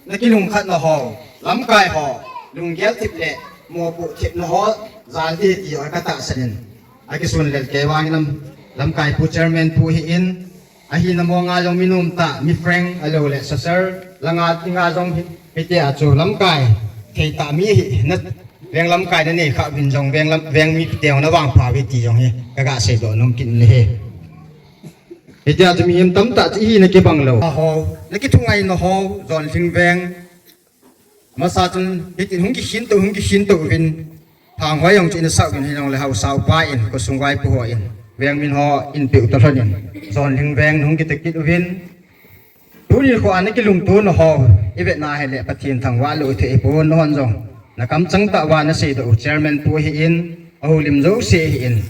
na kilungkhat na ho, lamkai ho, lunggel thip le, mopo thip na ho, jal ding ti ho ka tahsan in. Akisun lel kei vangin lam, lamkai pu chairman pu hi in, Ahina monga jong mi nom tah, mi frank, ahilou le, social, langa, dinga jong hi, hitia chu lamkai, thei tah mi hi, na, veng lamkai na nei kha uvin jong, veng lam, veng mite jong na vangpha uve ti jong hi, ka ga seidoh nom kit in ahi. Hitia chu mihem tamtah chu hina kibang lou. Ho, na kithungai na ho, John Hing Veng, Masa chun, hitin hung kikhin tou, hung kikhin tou uvin, Thanghoi jong chu ina sah uvin hijongle haosa upa in, khosung vaipo ho in, veng min ho in peh u ta lhon in, John Hing Veng hung kitoh kit uvin, tuni kho a na kilungto na ho, i vet na hile Pathen thangvah lou thei pon, na hon jong, na kamchang tah uva na seidoh u chairman pu hi in, a houlim jouse hi in.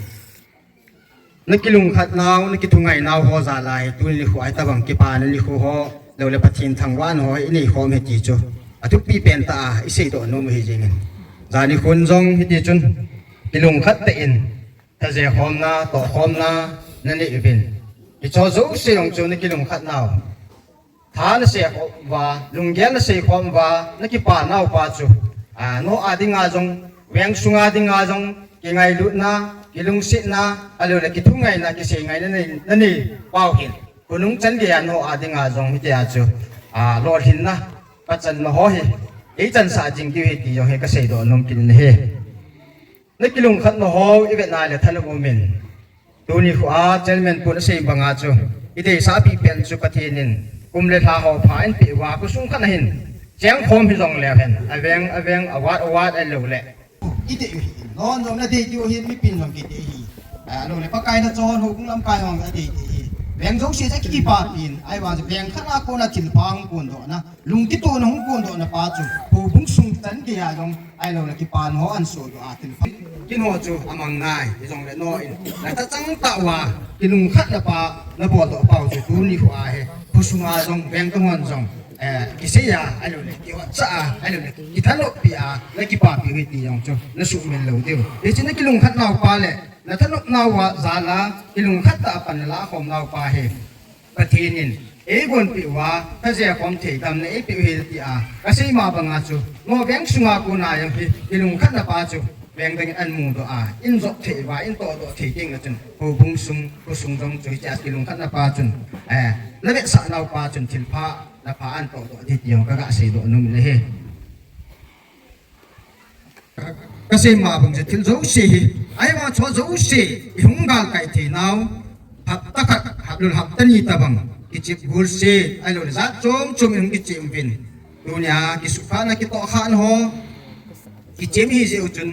Na kilungkhat nau, na kithungai nau ho jal a hi, tuni nikho a hitabang kipana nikho ho, lou le Pathen thangvahna ho, i nei khom hi ti chu. A thupi pen tah a, i seidoh nom u hi jengin. Jani khun jong hiti chun, kilungkhat tah in, thaje khomna, tohkhomna, na nei uvin. Hicho jouse jong chu na kilungkhat nau. Tha na sei khom uva, lunggel na sei khom uva, na kipa nau pa chu. A, no a dinga jong, veng sunga dinga jong, kingailutna, kilungsetna, ahilou le kithungaina, kiseingaina na nei, na nei pau hin. Khonung chan geiya nangho a dinga jong hitia chu, a, lolhinna, pachanna ho hi, eichansah jing diu ahi ti jong hi kaseidoh nom kit in ahi. Nakilungkhatna ho ivet na le thanop um in. Tuni khoa chairman pun asei banga chu, ideisahpeh pen chu Pathen in kum le lha ho pha eipeh uva, khosung khat a hin chengkhom hijongleu hen, aveng aveng, award award ahilouleh, idei u hi, non jong nadei diu ahi, mipin jong kidei ahi. Ahilouleh Pakai nachon, houbung lamkai hon adei dei ahi. Veng jouse a kikipapi in, ahivang chu veng khat a kona thilpha hung kondohna, lungkitohna hung kondohna pa chu, houbung sung chan geiya jong ahilouleh kipana ho ahin sohdoh a, thilpha kin ho chu amang nai, hijongle non, natha changtah uva kilungkhatna pa naboldoh pau chu tuni khoa hi khosunga jong, veng tong hon jong, eh, kiseiya, ahilouleh kiotcha a, ahilouleh kithanoppi a nakipapi u ahi ti jong chu nasuhmil lou diu. Hiche nakilungkhat nau pa le nathanop nauva jal a kilungkhat tah a pan nalah khom nau pa hi Pathen in eigonpeh uva, kaje khom thei damna eipeh u ahi tia kasei ma banga chu, mo veng sunga kona jong hi kilungkhatna pa chu veng dang in ahin mudoh a, ahin jop thei uva, ahin tohdoh thei teng le chun, houbung sung, khosung jong chu hichea kilungkhatna pa chun, eh, navetsah nau pa chun thilpha napha ahin tohdoh ding ti jong kaga seidoh nom in ahi. Kasei ma bang chu thil jouse hi, ahivang chu jouse ihung galkai thei nau, hapta khat, haplul hapta ni tobang, kichep golset, ahilouleh jat chom chom ihung kichep uvin. Tunia kisukhana kitohkhana ho kichem ahi jeh u chun,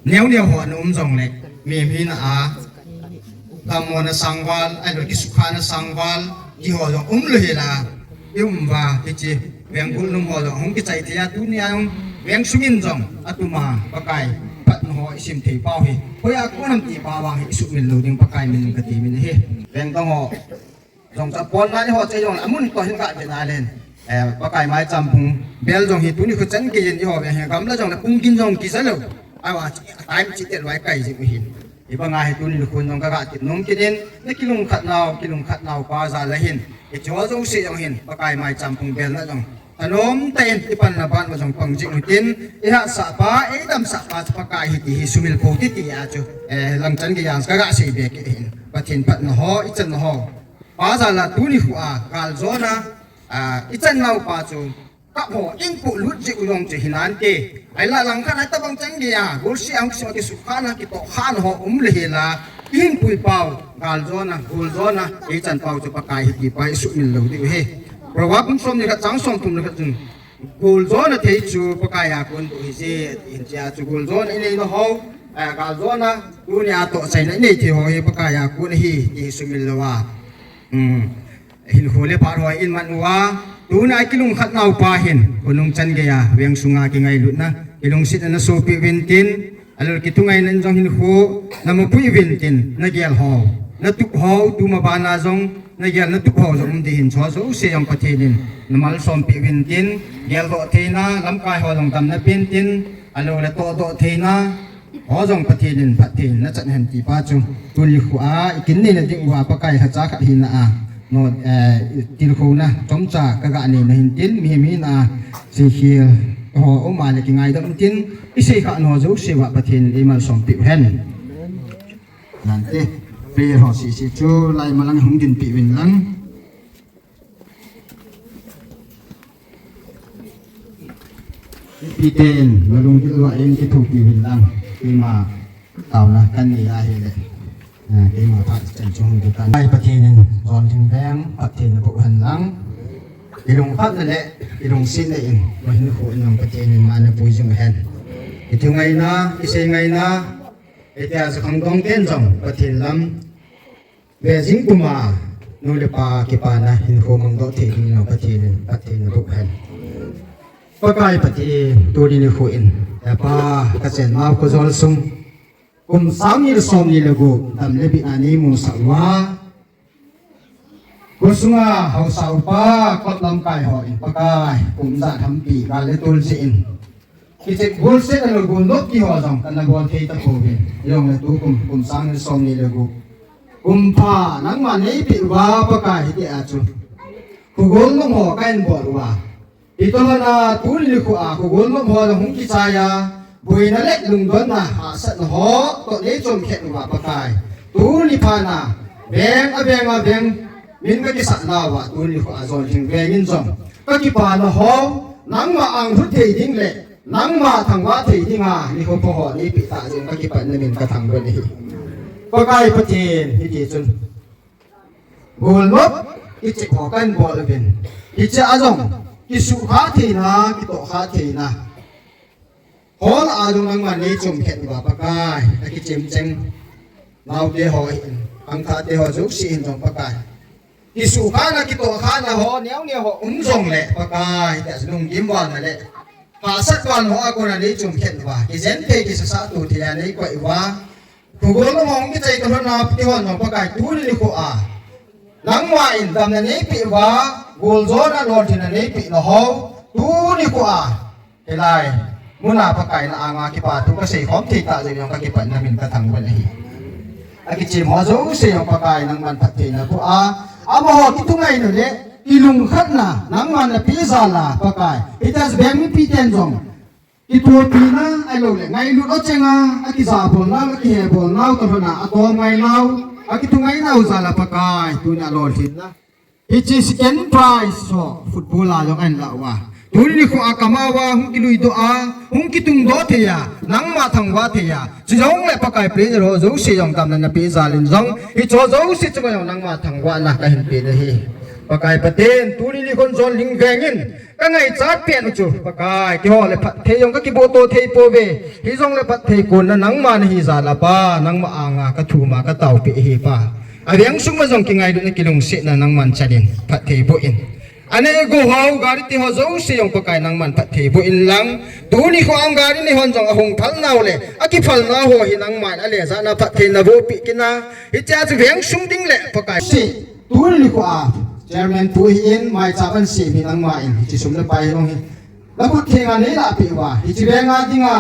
neo neo ho ana um jongle, mihem hina a, dammona sangval, ahilou kisukhana sangval, ti ho jong umlou hel a, i um uva, hiche veng golnom ho jong hung kichai thei a, tunia jong veng sungin jong atuma Pakai phatna ho isim thei pau hi, hoiya kon ham ti pa vang hi isuhmil lou ding Pakai min in kati min ahi. Veng dang ho jong chu apon nai, eiho chu jong amun toh hin kavet na len. Eh, Pakai maicham phung bel jong hi tuni kho chan geiyin eiho veng hi gamla jongle pung gin jong kija lou. Ahivang chu time chu tel uva ikai jing u ahin. Hibanga hi tuni nikho jong kaga tep nom kit in, nakilungkhat nau, kilungkhat nau pa jal a hin, hiche ho jouse jong hin Pakai maicham phung bel na jong thanom tah in ipanna ban uva jong pang jing u hitin, ihahsah pa, eidamsah pa chu Pakai ahi ti hi sumil pou hite tia chu, eh, lang chan geiya kaga seibe kit ahin. Pathen phatna ho ichanna ho pa jal a tuni khoa galjona, ah, ichan nau pa chu kap ho eipolut jeh u jong chu hinante. Ahinla langkhat a hitobang chan geiya golset a hung kisukha, kisukhana, kitohkhana ho umlou hel a, ihin pui pau galjona, goljona eichan pau chu Pakai ahi ti pa isuhmil lou diu ahi. Proverb bung somni le khat chang somthum le khat chun, goljona thei chu Pakai a kon bou ahije, ati hin. Hichea chu goljona inei nau ho, eh, galjona, tunia tohchaina inei thei ho hi Pakai a kon ahi ti hi sumil louva, um, hinkho le phat ho iman uva, tunia kilungkhat nau pa hin khonung chan geiya veng sunga kingailutna, kilungsetna nasopi uvin tin, ahilou le kithungaina in jong hinkho namopui uvin tin, nagel ho, natup ho, tuma bana jong nagel natup ho jong um ding hin, hiche ho jouse jong Pathen in namalsompi uvin tin, geldoh theina, lamkai ho jong damna pen tin, ahilou le tohdoh theina ho jong Pathen in phatthei nachan hen ti pa chu, tuni khoa ikin neina ding uva Pakai lhacha khat hina a, no, eh, tilkhouna chomcha kaga neina hin tin, mihem hina a seikhel ho um a le kingaidam tin, iseikhah nau jouse uva Pathen in eimalsompi uhen. Nante, prayer ho sese chu lai malang hung dinpi uvin lang. Ipi ten, nalung gil uva eikithopi uvin lang. Keima taona kanei ahile, ah, keima phat chan chung hung kitan. Pai Pathen in, Jonlhing veng, Pathen naboh hen lang. Ilungkhatna le ilungsetna in, mahin khu in lang Pathen in mana pui jing hen. Ithungaina, iseingaina, itia chu khangdong ten jong Pathen lam ve jing puma, nu le pa kipana hinkho mangdoh thei ding in Pathen in, Pathen naboh hen. Pakai Pathen, tuni nikho in, e pa, kachen mau kho jol sung, kum sang ni le som ni le gup, dam le bitna neimusah uva, kho sunga haosa upa, kot lamkai ho in, Pakai, kum ja thampi, gal le tol jeh in, kichep golset a le golnop ti ho jong kana bol thei tapouvin. Jongle tukum, kum sang ni le som ni le gup, kum pha nangma neipeh uva Pakai hitia chu, kho golnop ho kahin bol uva, itoh lhona tuni nikho a kho golnop ho jong hung kichai a, boina le lungdonna hahsatna ho toh neichom khen uva Pakai, tuni phat na veng a veng a veng min kakisah nauva tuni nikho a Jonlhing veng in jong kakipana ho, nangma anglhu thei ding le nangma thangvah thei dinga nikho pha ho neipeh tah jeh in kakipatna min kathangvah in ahi. Pakai Pathen, hiti chun golnop kichep ho kahin bol uvin, hiche a jong kisuhkhah theina, kitohkhah theina hol a jong nangman neichom khen uva Pakai, akichim cheng naote ho hin, khangthahte ho jouse hin jong Pakai, kisuhkhahna, kitohkhahna ho neo neo ho um jongle Pakai, hitia chu lunggim valna le hahsat valna ho a kona neichom khen uva, kijen thei, kisasah to thei a neikoi uva, thugol ho hung kichai talhona kihon jong Pakai, tuni nikho a nangma in damna neipeh uva, goljona, lolhinna neipeh na ho, tuni nikho a hilai muna Pakai na anga kipa thu kasei khom thei tah jeh in jong kakipatna min kathangvah in ahi. Akichim ho jouse jong Pakai nangman phattheina boh a, amaho kithungaina le kilungkhatna nangman napeh jal a Pakai, hitia chu veng mipiten jong kithopina ahiloule ngailut achenga akijabolnau, akihebolnau talhona atom ngainau, akithungainau jal a Pakai, tunia lolhinna, hiche second prize ho football a jong ahin lah uva, tuni nikho a kam'a uva hung kiluidoh a, hung kitungdoh thei a, nangma thangvah thei a, chujongle Pakai, player ho jouse jong damna napeh jal in jong hicheho jouse chunga jong nangma thangvahna kahin pe nahi. Pakai Pathen, tuni nikhon Jonlhing veng in kangaichat pen u chu Pakai, keiho le phatthei jong kakiboh to thei pouve, hijongle phatthei konna nangma nahi jal a Pa, nangma anga kathum a kataopeh ahi Pa. Aveng sung ma jong kingailutna, kilungsetna nangman chan in phatthei boh in, anei agou ho, gari te ho jouse jong Pakai nangman phatthei boh inlang, tuni nikho a gari neihon jong ahung phalnau le akiphalnau ho hi nangman alejah na phatthei nabohpeh kit in, hichea chu veng sung ding le Pakai, tuni nikho a chairman pu ahin, maicham ahin sem hi nangman hiche sum le pai jong hi nakhut thenga neilahpeh uva, hiche veng a dinga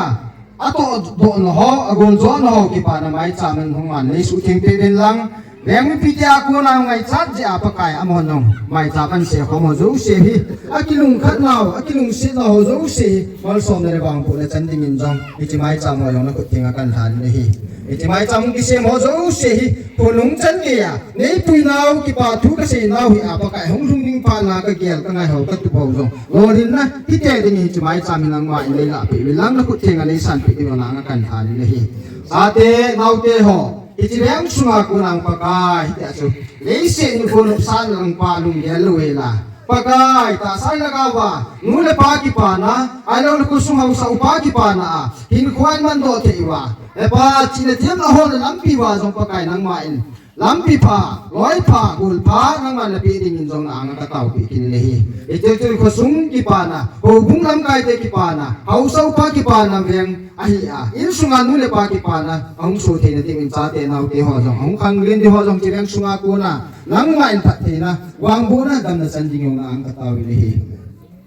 atohdohna ho, agoljona ho kipana maicham in nangman neisuhtheng peh uvin lang, veng mipite a kona ngaichat jeh a Pakai, amahon jong maicham ahin sem khom ho jouse hi, akilungkhatnau, akilungsetnau ho jouse hi malsomna le vangbohna chan dingin jong hiche maicham ho jong nakhut thenga kahin lhan in ahi. Hiche maicham kisem ho jouse hi khonung chan geiya neipuinau, kipa thu kaseinau hi a Pakai, hung lhung ding phat na kagel kangaihou katup ho jong lolhinna kiti ding hiche maicham hi nangman neilahpeh uvin lang, nakhut thenga neisanpeh diu nanga kahin lhan in ahi. Chate naote ho, hiche veng sunga kona Pakai, hitia chu leiset nikho nopsahna lang Pa lunggel lou hela Pakai, tahsa lhagao a nu le pa kipana, ahiloule khosung haosa upa kipana a hinkho ahin mandoh thei uva, he Pa, chihna themna holna lampi uva jong Pakai nangman lampi pha, loi pha, gol pha nangman napeh dingin jong na anga kataopeh kit in ahi. Hiche chu khosung kipana, houbung lamkaite kipana, haosa upa kipana veng ahi a, insunga nu le pa kipana ahung soh theina diuvin, chate naote ho jong ahung khanglen diu ho jong hiche veng sunga kona nangman phattheina, vangbohna, damna chan ding jong na anga katao in ahi.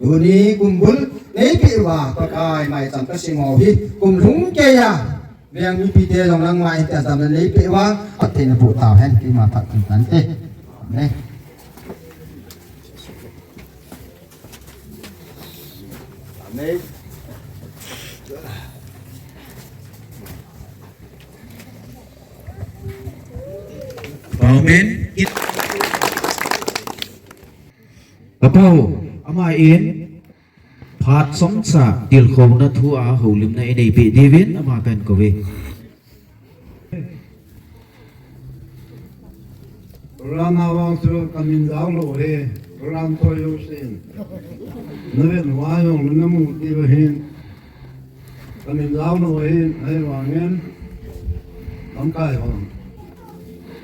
Tuni kumbul neipeh uva Pakai, maicham kasem ho hi kum lhung keiya veng mipite jong nangman hitia damna neipeh uva phattheina boh tauhen, keima phat tante. Amen. Amen. Amen. Apau, ama in phat chomcha tilkhouna thu a houlimna eineipeh diuvin ama kahin kouve. Program a vang chu kamin jao lou ahi, program thoi jousen. Navet uva jong namu diu ahin. Kamin jao lou ahin, ahivangin lamkai hon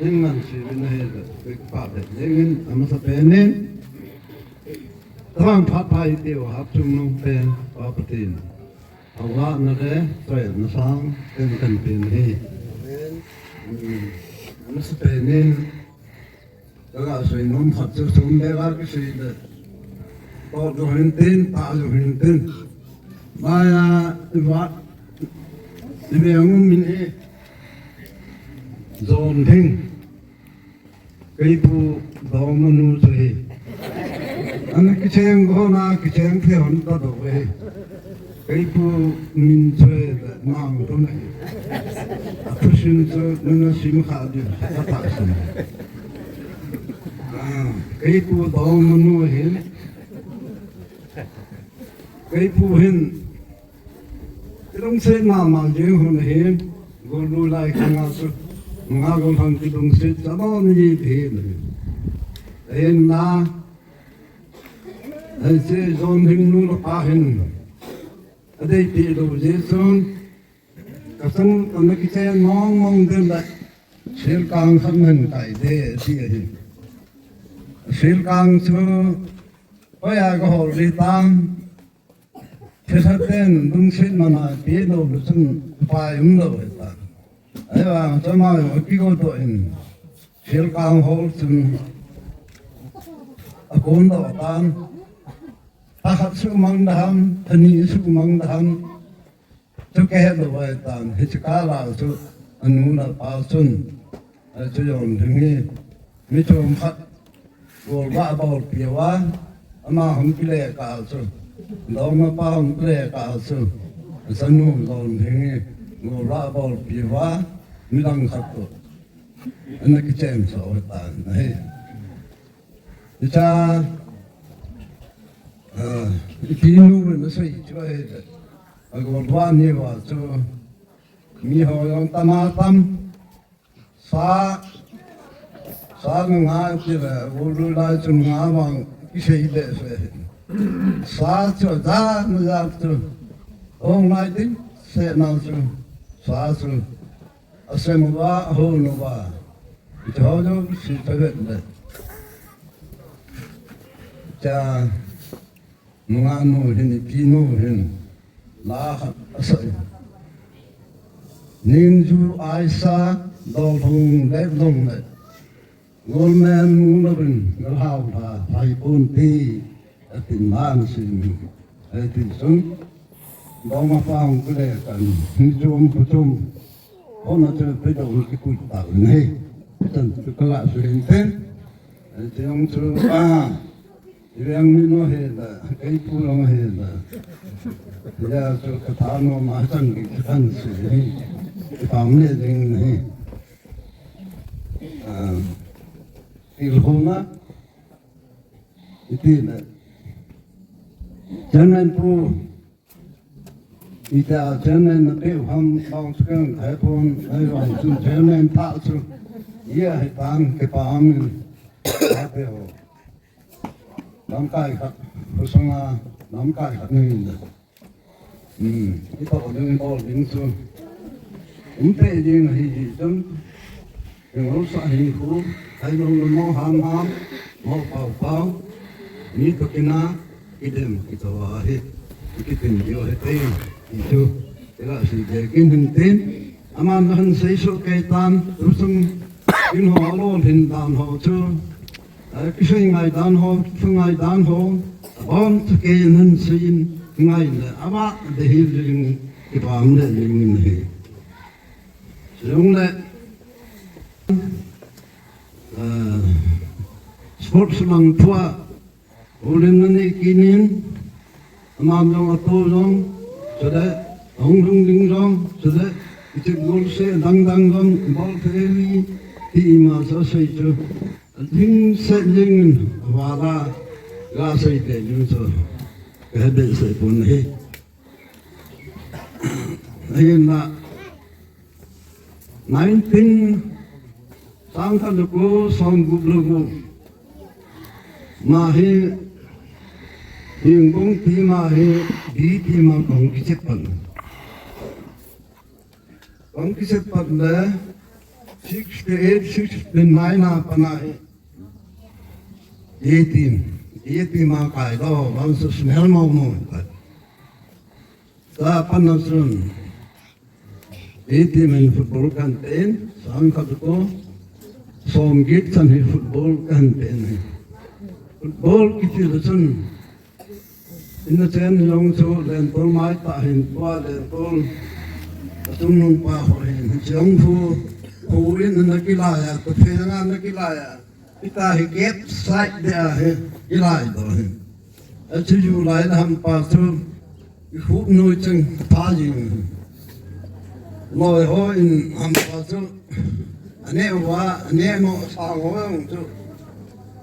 in ngansi uvin ahi, kipah beh jengin, amasapen in Tobang phat pha itiu, Hapchungnung pen, Pa Pathen, avalhna le tohna sang ten kahin pe ahi. Amen. Amasapen in, kaga seinom khat chu sum beh a kisei le, toh jong hintin, tah jong hintin. Maya, iva, iveng um in hi, Jonlhing. Kei pu Dongmanu chu ahi. Ana kicheng go na kicheng thei hon ta do ahi. Kei pu min chu ahi, Mangthun ahi. Athusim chu nanga sim kha diu, katahsan. Keipu dong manu hin. Keipu hin. Kilungset mama jing hun hin. Golu lai khanga chu. Nga gol han kilungset sa ba ni hin. Hin na. Hiche Jon Hing nu le pa hin. Adei pi lo jeh chun. Ka chang, ka na kichen mong mong den le, Silkang khat man kai de, ti ahi. Silkang chu, hoi a ka hol di tam, thilha ten, lungset mana, ti lo, lo chun, pai um lo, ta. Ai vang, chama, ki go to in, Silkang hol chun, a kon lo tan, ta khat su mang da ham, ta ni su mang da ham, Chu kahet lou vai tan, hiche kah a chu, anu le apa chun, eh, chu Jon Hing hi, mi chom khat, golvah bolpi uva, ama hung kile kah a chu, dong apa hung kile kah a chu, achanu Jon Hing hi, golvah bolpi uva, midang khat toh, ana kichen so tan ahi. Hiche, ah, ipi nu na sei chu ahi. Agolvah ni uva chu, mi ho jong tam a tam. Sa, sa na nga ti le, ulu lai chu nga vang kisei le se. Sa chu ja na ja chu. Hung nai ding se na chu. Sa chu. Asem uva, ahon uva. Hiche ho jong si ta vet le. Cha, nungah nu hin, ipi nu hin, la khat asah in. Ningju aisa, dol hung le dong le. Golmen mu louvin, galhau lha, lhai pon ti, atin lan sin. Atin sun, dong apa hung kile kan, ni chom pu chom. Hona chu pe dong kipui ta ne. Chan chu kala su hin ten. Ai, tiang chu, a, i veng mi no he da, kei pu no he da. Ya chu ka tha no ma chang ki kan si hi. Ki pam le ding hi. A, ki ho na. Iti na. Chairman pu. Ita chairman na pe ham bang sukang hai pon, hai bang sun chairman ta su. Ia hai tang ke pa am. Ate ho. Lamkai khat, kusanga lamkai khat ni da. Hmm, ito ding bol ding su. Umte ding hi hi chun. Engol sa hi khu, hai long long mo ham ham, mo pau pau. Ni to kina, kidem, kito ahi. Kitin dio he te, itu. Tela si de kin hin tin. Aman han sei so kei tan, rusung, in ho lo hin dan ho chu. Ai, kisei ngai dan ho, kisei ngai dan ho. Abang chu kei nan sei in, ngai le, aba de hi ling, kibam de ling ni hi. Sung le, ah, sports mang thua, ulim na ni kinin, amam jong ato jong, sule, hong hong ding jong, sule, ichik gol se, dang dang jong, bol te mi, ti ima sa sei chu, ding se ding, wala, ga sei te ding so, ka be se pon he. Ahin na nineteen sang khat le ko som gup le gup. Ma hi, hing bong ti ma hi, bi ti ma kong kichep pan. Kong kichep pan le, sixty eight, sixty nine a pan a hi. Eighteen, eighteen ma kai lo, bang su smell mo mo. Sa pan na sun. Eighteen min football kan ten, sang khat ko. Som git san hi football kan ten. Football kiti lo sun. Ina chen jong chu lentol mai ta hin pa lentol. Atung nung pa ho hin. Jong hu, hu in na kilai a, to fe na kilai a. Ita hi gap side de ahi, ilai do hi. Achu ju lai na ham pa chu, i khu noi chang pa jing. Loi ho in ham pa chu, ane wa, ane mo sa ho ang chu.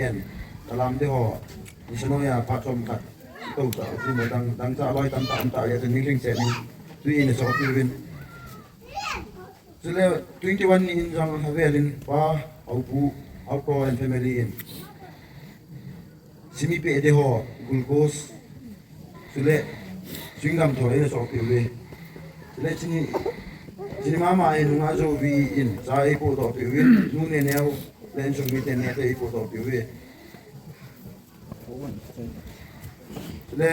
ten, kalam te ho, ni sano ya pa chom khat, to ta, ti mo dang, dang cha loi tam ta, tam ta, ya te ni ring che ni, tu in so tu vin. Chule twenty-one ni in jong havelin pa, au pu, au ko and family in. Simi pe de ho, glucose. Chule, chewing gum tho, ina so piu ve. Chule chini, chini mama e nunga jo vi in, cha e po to piu ve. Nu ne neo, le en sung mi te ne te e po to piu ve. Le,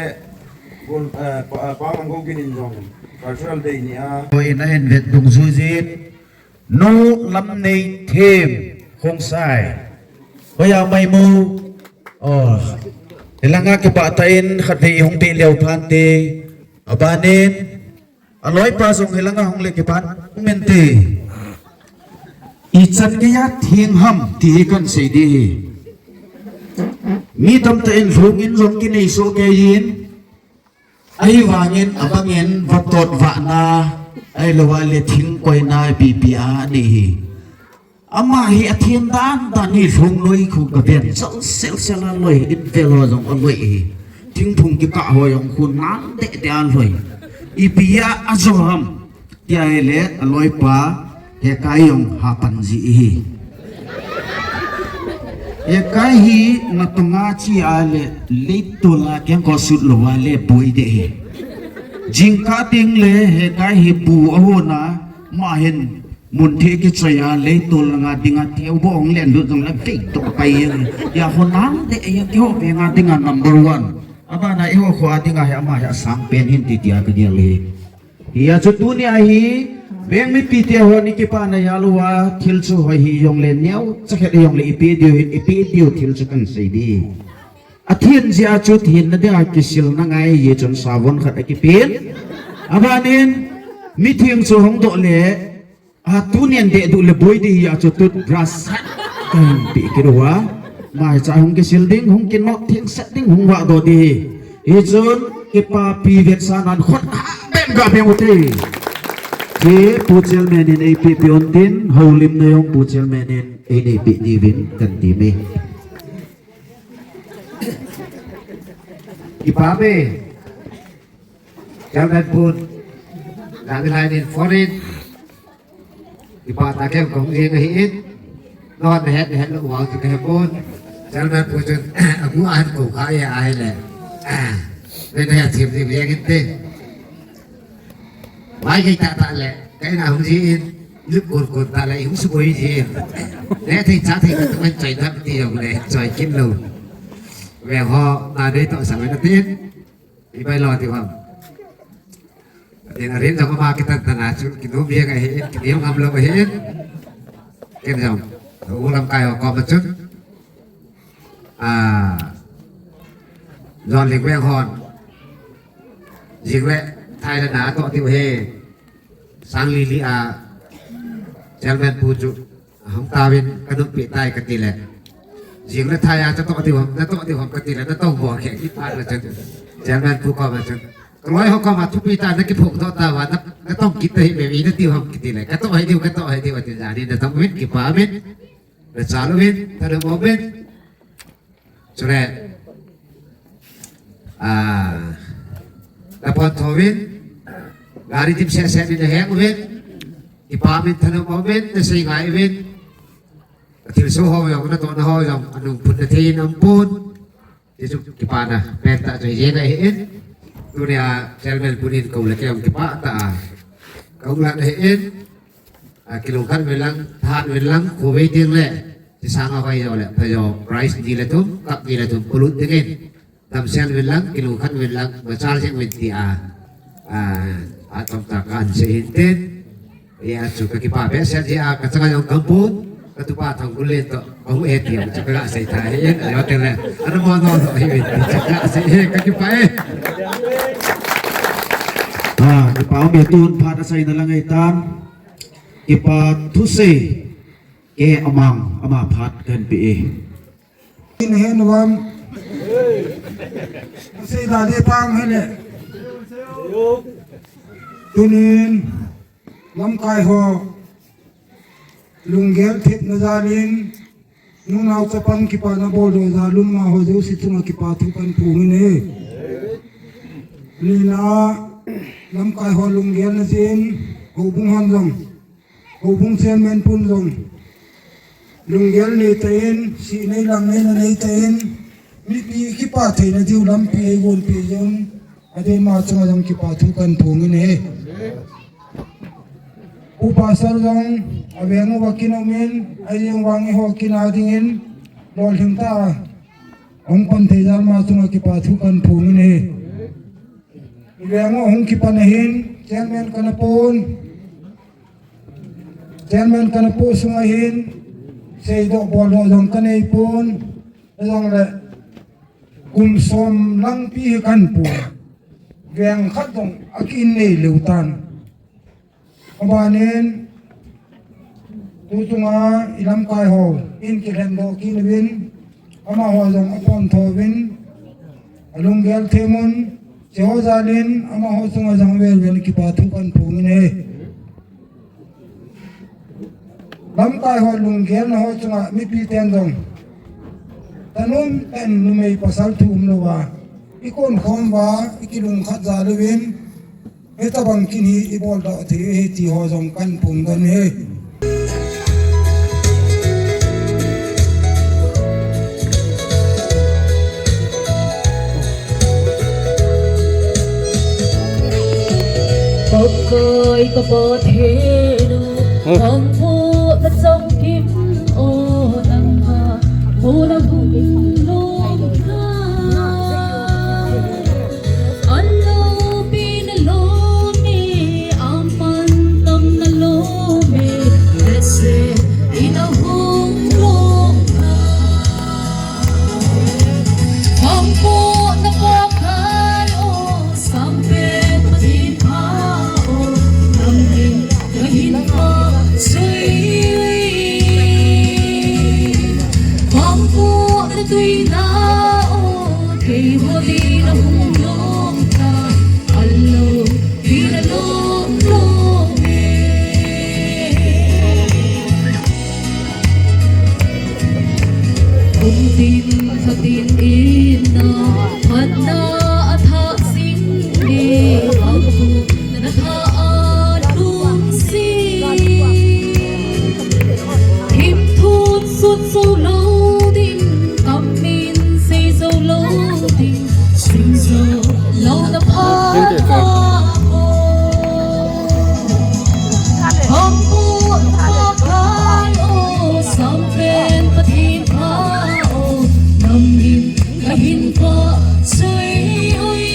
gol, eh, pa, pa mang go gin in jong. Cultural day ni a. Ko in a hin vet dung ju jin. Nu lam nei them khong sai. Ko ya mai mu. Oh. Ilanga ke pa ta in khat ve hung be leo phan te. Abanin. Aloi pa jong hilanga hung le kipan mente. I chan ke ya thing ham ti hi kan sei di hi. Mi tam ta in lhung in jong kinei so ke yin. Ai vangin abangin vatot vana ai lo wa le thing koi na pi pi a ni hi. Ama hi a thiam dan dan hi lhung loi khu ka ven sel sel sel a loi in vel ho jong a loi hi. Thingphung kikah ho jong khu nan deh deh a loi. Ipi a a jo ham. Tia hi le a loi pa he kai jong ha pan ji hi. He kai hi na tonga chi a le leitu la keng ko sut lo wa le boi de hi. Jingkah ding le he kai hi bu a ho na ma hin Mun thei kichoi a, leitol langa dinga theu bong len lut jong le vei to pai e. Ya ho nang de e, ya ho ve nga dinga number one. Abana e ho kho a dinga he ama he asang pen hin ti tia ka gel e. Hia chu tunia hi, veng mipi te ho ni kipana ya lou a, thil chu hoi hi jong le neo, chakhet jong le ipi diu hin, ipi diu thil chu kan sei di. A thin jia chu thin na dia kisil na ngai ye chun savon khat a kipin. Abanin, mi thing chu hong doh le, a tunian deh duh le boi di hi a chu toothbrush khat kan pi kit uva. Mai cha hung kisil ding, hung kinot theng set ding, hung vah doh di. Hi chun kipapi vetsa nan khut ha bem ga bem u te. Hi Pu Chairman in eipi pi un tin, houlimna jong Pu Chairman in einei pi diuvin kan ti me. Kipa me. Chairman pun, nang lai nin foreign. Ipa ta kem kong jing ahi in. Non na het, na het lo wang tu ke pun. Chairman pun chun, agu an ko kha ya ai le. Ven na ya thim thim yang in te. Mai ke ta ta le, kai na hung ji in. Lik kur kur ta le, hung su boi ji in. Le thei cha thei ta man choi ta ti yong le, choi kin lo. Ve ho, na dei to sa ve na tin. Ibai lo ti ham. Tin a rin jong ama kitan tan a chu, kinom jeng ahi in, kinom ngam lou ahi in. Ken jong, u lamkai ho kom a chun. A, John Ling Veng hon. Jing le, Thailand a toh tiu he. Sang li li a, Chairman pu chu. Hung tauvin ka nunpi tai ka ti le. Jing le thai a cha toh diu ham, na toh diu ham ka ti le, na toh bo khe kit phat le chun. Chairman pu koma chun. Ka loi ho koma thupi ta na kiphong doh tauva, na, na toh kit ta hi me mi na tiu ham ka ti le. Ka toh hi diu, ka toh hi diu, ati jani na toh uvin, kipa uvin. Na chal uvin, thanop uvin. Chule, ah, na pon tho uvin, gari dim seh seh ni na heng uvin, kipa uvin, thanop uvin, na sei ngai uvin, thilsoh ho jong, na tohna ho jong, anung phun na thei in aum pon, ti chu kipana, pen tah chu hi jeng ahi in, tunia chairman pun in kou le kei jong kipah tah a, ka hung lah ahi in, a, kilungkhat uvin lang, thahat uvin lang, khovei ding le, ti sang a vai jo le, pha jo, prize ni le thum, cup ni le thum, polut ding in. Damsel uvin lang, kilungkhat uvin lang, machal jeng uvin ti a, a, atom tah a kan sei hin tin. Hia chu ka kipa behseh jeh a, ka changa jong kampun, ka tupa Thangkul in toh, ka hu e ti jong chu ka ga sei tha hi in, ajo teng le, ana mo no no hi in, chu ka ga sei hi, ka kipa e. A, kipa um e tun phat a saina lang ahi tan. Kipa thusei, ke amang, ama phat kan pe e. In hen vam. Sei da de tang hele. Tunin, lamkai ho, lunggel thepna jal in, nunao chapang kipana boldoh jal um ma ho jouse chunga kipa thu kan phong in e. Nina, lamkai ho lunggel na jin, houbung hon jong. Houbung chairman pun jong. Lunggel nei ta in, si nei lang nei na nei ta in, mipi kipa theina diu lampi ei gon pi jong, adei ma chunga jong kipa thu kan phong in e. Upa Sar jong, aveng uva kin um in, ajing vang eiho kin a ding in, lolhing tah a, hung pan thei jal ma chunga kipa thu kan phong in e. Iveng u hung kipan ahin, chairman kana pon. Chairman kana poh sung ahin, seidoh boldoh jong kanei pon, jongle kum som lang pi hi kan pon. Veng khat jong akin nei leu tan. Abanin, tu chunga ilamkai ho, in kilhen doh kit uvin, amaho jong apon tho uvin, alunggel them un, hiche ho jal in, amaho chunga jong vel vel kipa thu kan phong in e. Lamkai ho lunggelna ho chunga mipi ten jong. Thanom tah in numei pasal thu um louva. Ikon khom uva, ikilungkhat jal uvin. Hitabang kin hi ibol doh thei ahi ti ho jong kan phong don e. Ko koi ko Pathen u. Pangpu na chong kim o nang ha, mu na hung lom na. Alo pi na lom e, aman tam na lom e, lese ina hung lom na. Pangpu na pakai o, sampen Pathen pha o, nang in kahin pha sei. Pangpu na tuina o, keiho din ahung lom tai, alo pi na lom lom e. Hung tin, kha tin in na, phatna a thah sing e, pangpu na thah a lhung sing. Him thun sut zo lo ding, kam min sei zo lo ding, sing zo lo na pha pha o. Pangpu na pha o, sampen Pathen pha o, nang in kahin pha sei ui.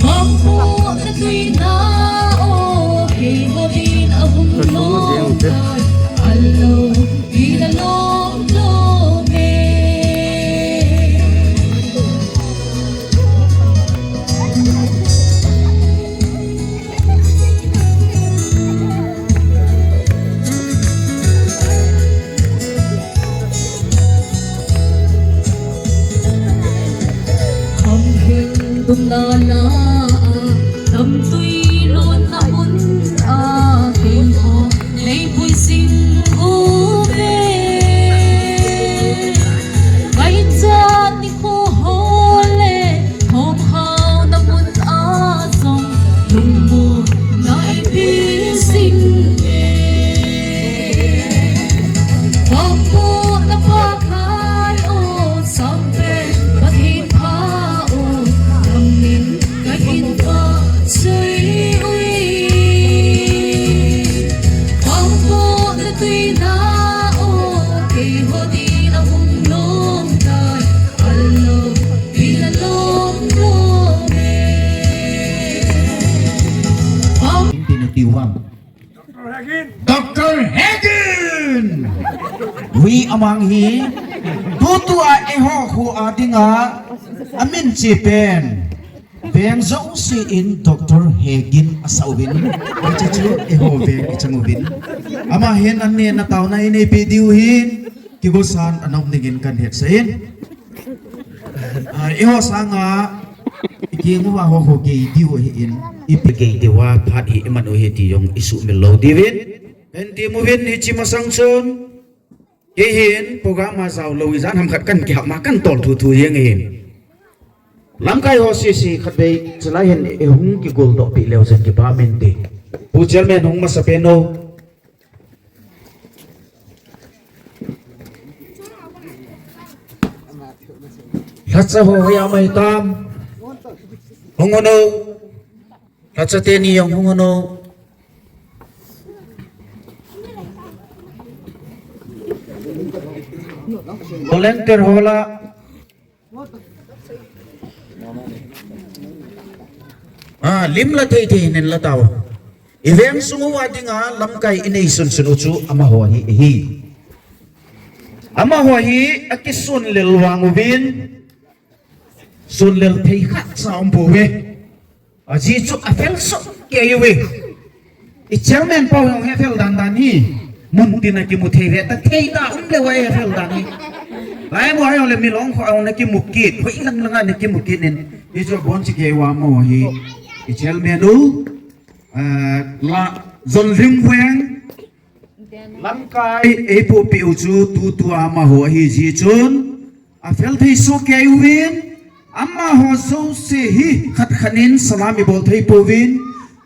Pangpu na tuina o, keiho din ahung lom tai, alo pi na lom lom e. Kham hel dum na la a, tamtui lon na mun a, keiho nei pui sing uve. Kai chat ni kho ho le, thom hao na mun a jong, lungmon na ei pi sing e. Pangpu na pakai o, sampen Pathen pha o, nang in kahin pha sei ui. Pangpu na tuina o, keiho din ahung lom tai, alo pi na lom lom e. Pang- Inti na tiu ham. Doctor Hegin! Wi amang hi, tutua eiho khu a dinga, amin chi pen. Veng jouse in Doctor Hegin asah uvin. Achi chu eiho veng ichang uvin. Ama hin an neh na taona inei pe diu hin, kigosan anom dingin kan hetsah in. Ah, eiho sanga, ikeng uva ho ho gei diu ahin, ipi gei diuva phat hi iman u ahi ti jong isuhmil lou diuvin. Enti muvin hiche masang chun, kei hin program a jao lou ijat ham khat kan kihap ma kan tol thu thu jeng ahin. Lamkai ho sese khatvei chulai hin ihung kigoldoh peh leu chun kipa min ti. Pu Chairman hung masa pen o. Lhacha ho hoiya um ahitam. Hung un o. Lhacha teni jong hung un o. Volunteer ho la. Ah, lim la thei thei nen la tao. Iveng sung uva dinga lamkai inei sun sun u chu amaho hi ahi. Amaho hi akisun lel vang uvin, sun lel thei khat cha um pouve. Ajeh chu afel soh kei uve. I chairman pa jong hi afel dan dan hi. Mun tin a kimu thei ve ta thei ta um leu a hi afel dan hi. Lai mo a jong le milong kho a jong na kimu kit. Hoi lang lang a na kimu kit in. Hichu abon cheh kei uva mo hi. I chairman u. Ah, la Jonlim Veng. Lamkai eipuipeh u chu tutua amaho ahi jeh chun. Afel thei soh kei uvin, amaho jouse hi khat khat in salam ibol thei pouvin.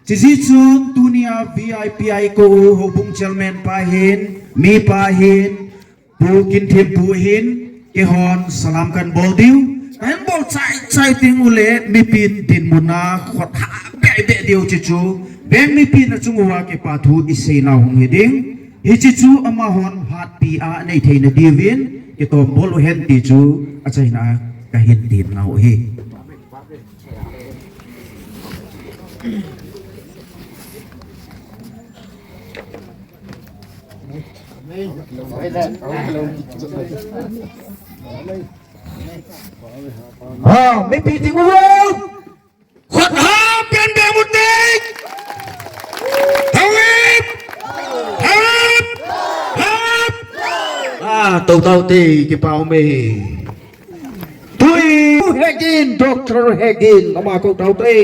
Chujeh chun tunia V I P a ikou u houbung chairman pa hin, mipa hin, Pu Kinthempu hin, keihon salam kan bol diu. Kan bol chai chai teng uleh mipin dinmun a khut ha be Aibeh diu chu chu, veng mipi na chung uva kipa thu isei nau hung hi ding. Hiche chu amahon hatpi a nei theina diuvin, kitom bol uhen ti chu, achaina a kahin tem nau hi. Ha, mipi ding uvo! Khut ha pen be mu te. Thawip! Thawip! Thawip! Ah, to tau te kipa um e. Tui Hegin, Doctor Hegin, ama ko tau te.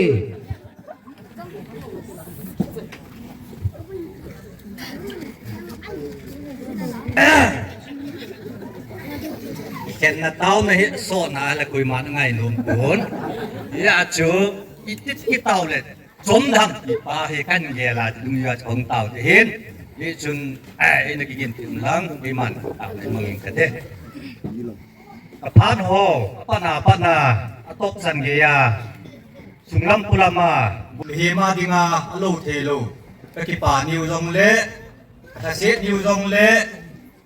Khen na tao na hi so na la kui ma na ngai nom kun. Ya chu i tit ki tao le. Chom dam ki pa hi kan ge la ti dung ya chong tao te hin. Ni chun ai na ki gin tin lang kui man tao na mangin ka te. Ka phan ho, a pana pana, a tok chan ge ya. Sunglam pulam a, bulhim a dinga, a lo thei lo. Ka kipa niu jong le, ka set niu jong le,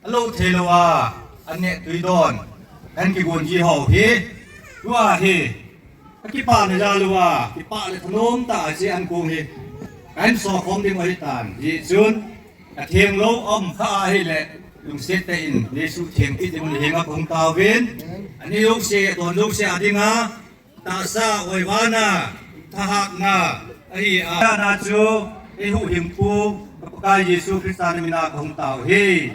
a lo thei lo a, a ne tui don. Kan ki gun ji ho hi, tua hi. Ka kipa na ja lo a, kipa le thanom ta a si an kung hi. Kan so khom ding o hi tan, hi chun. Ka theng lo om kha a hi le, lungset te in, Jesu theng ki ding le hinga kong tau vin. Ani lo se, don lo se a dinga, Tahsa oivana, thahakna, ahi a. Na chu, i huhhingpu, ka Pakai Jesu Christa na mina ka hung tao hi.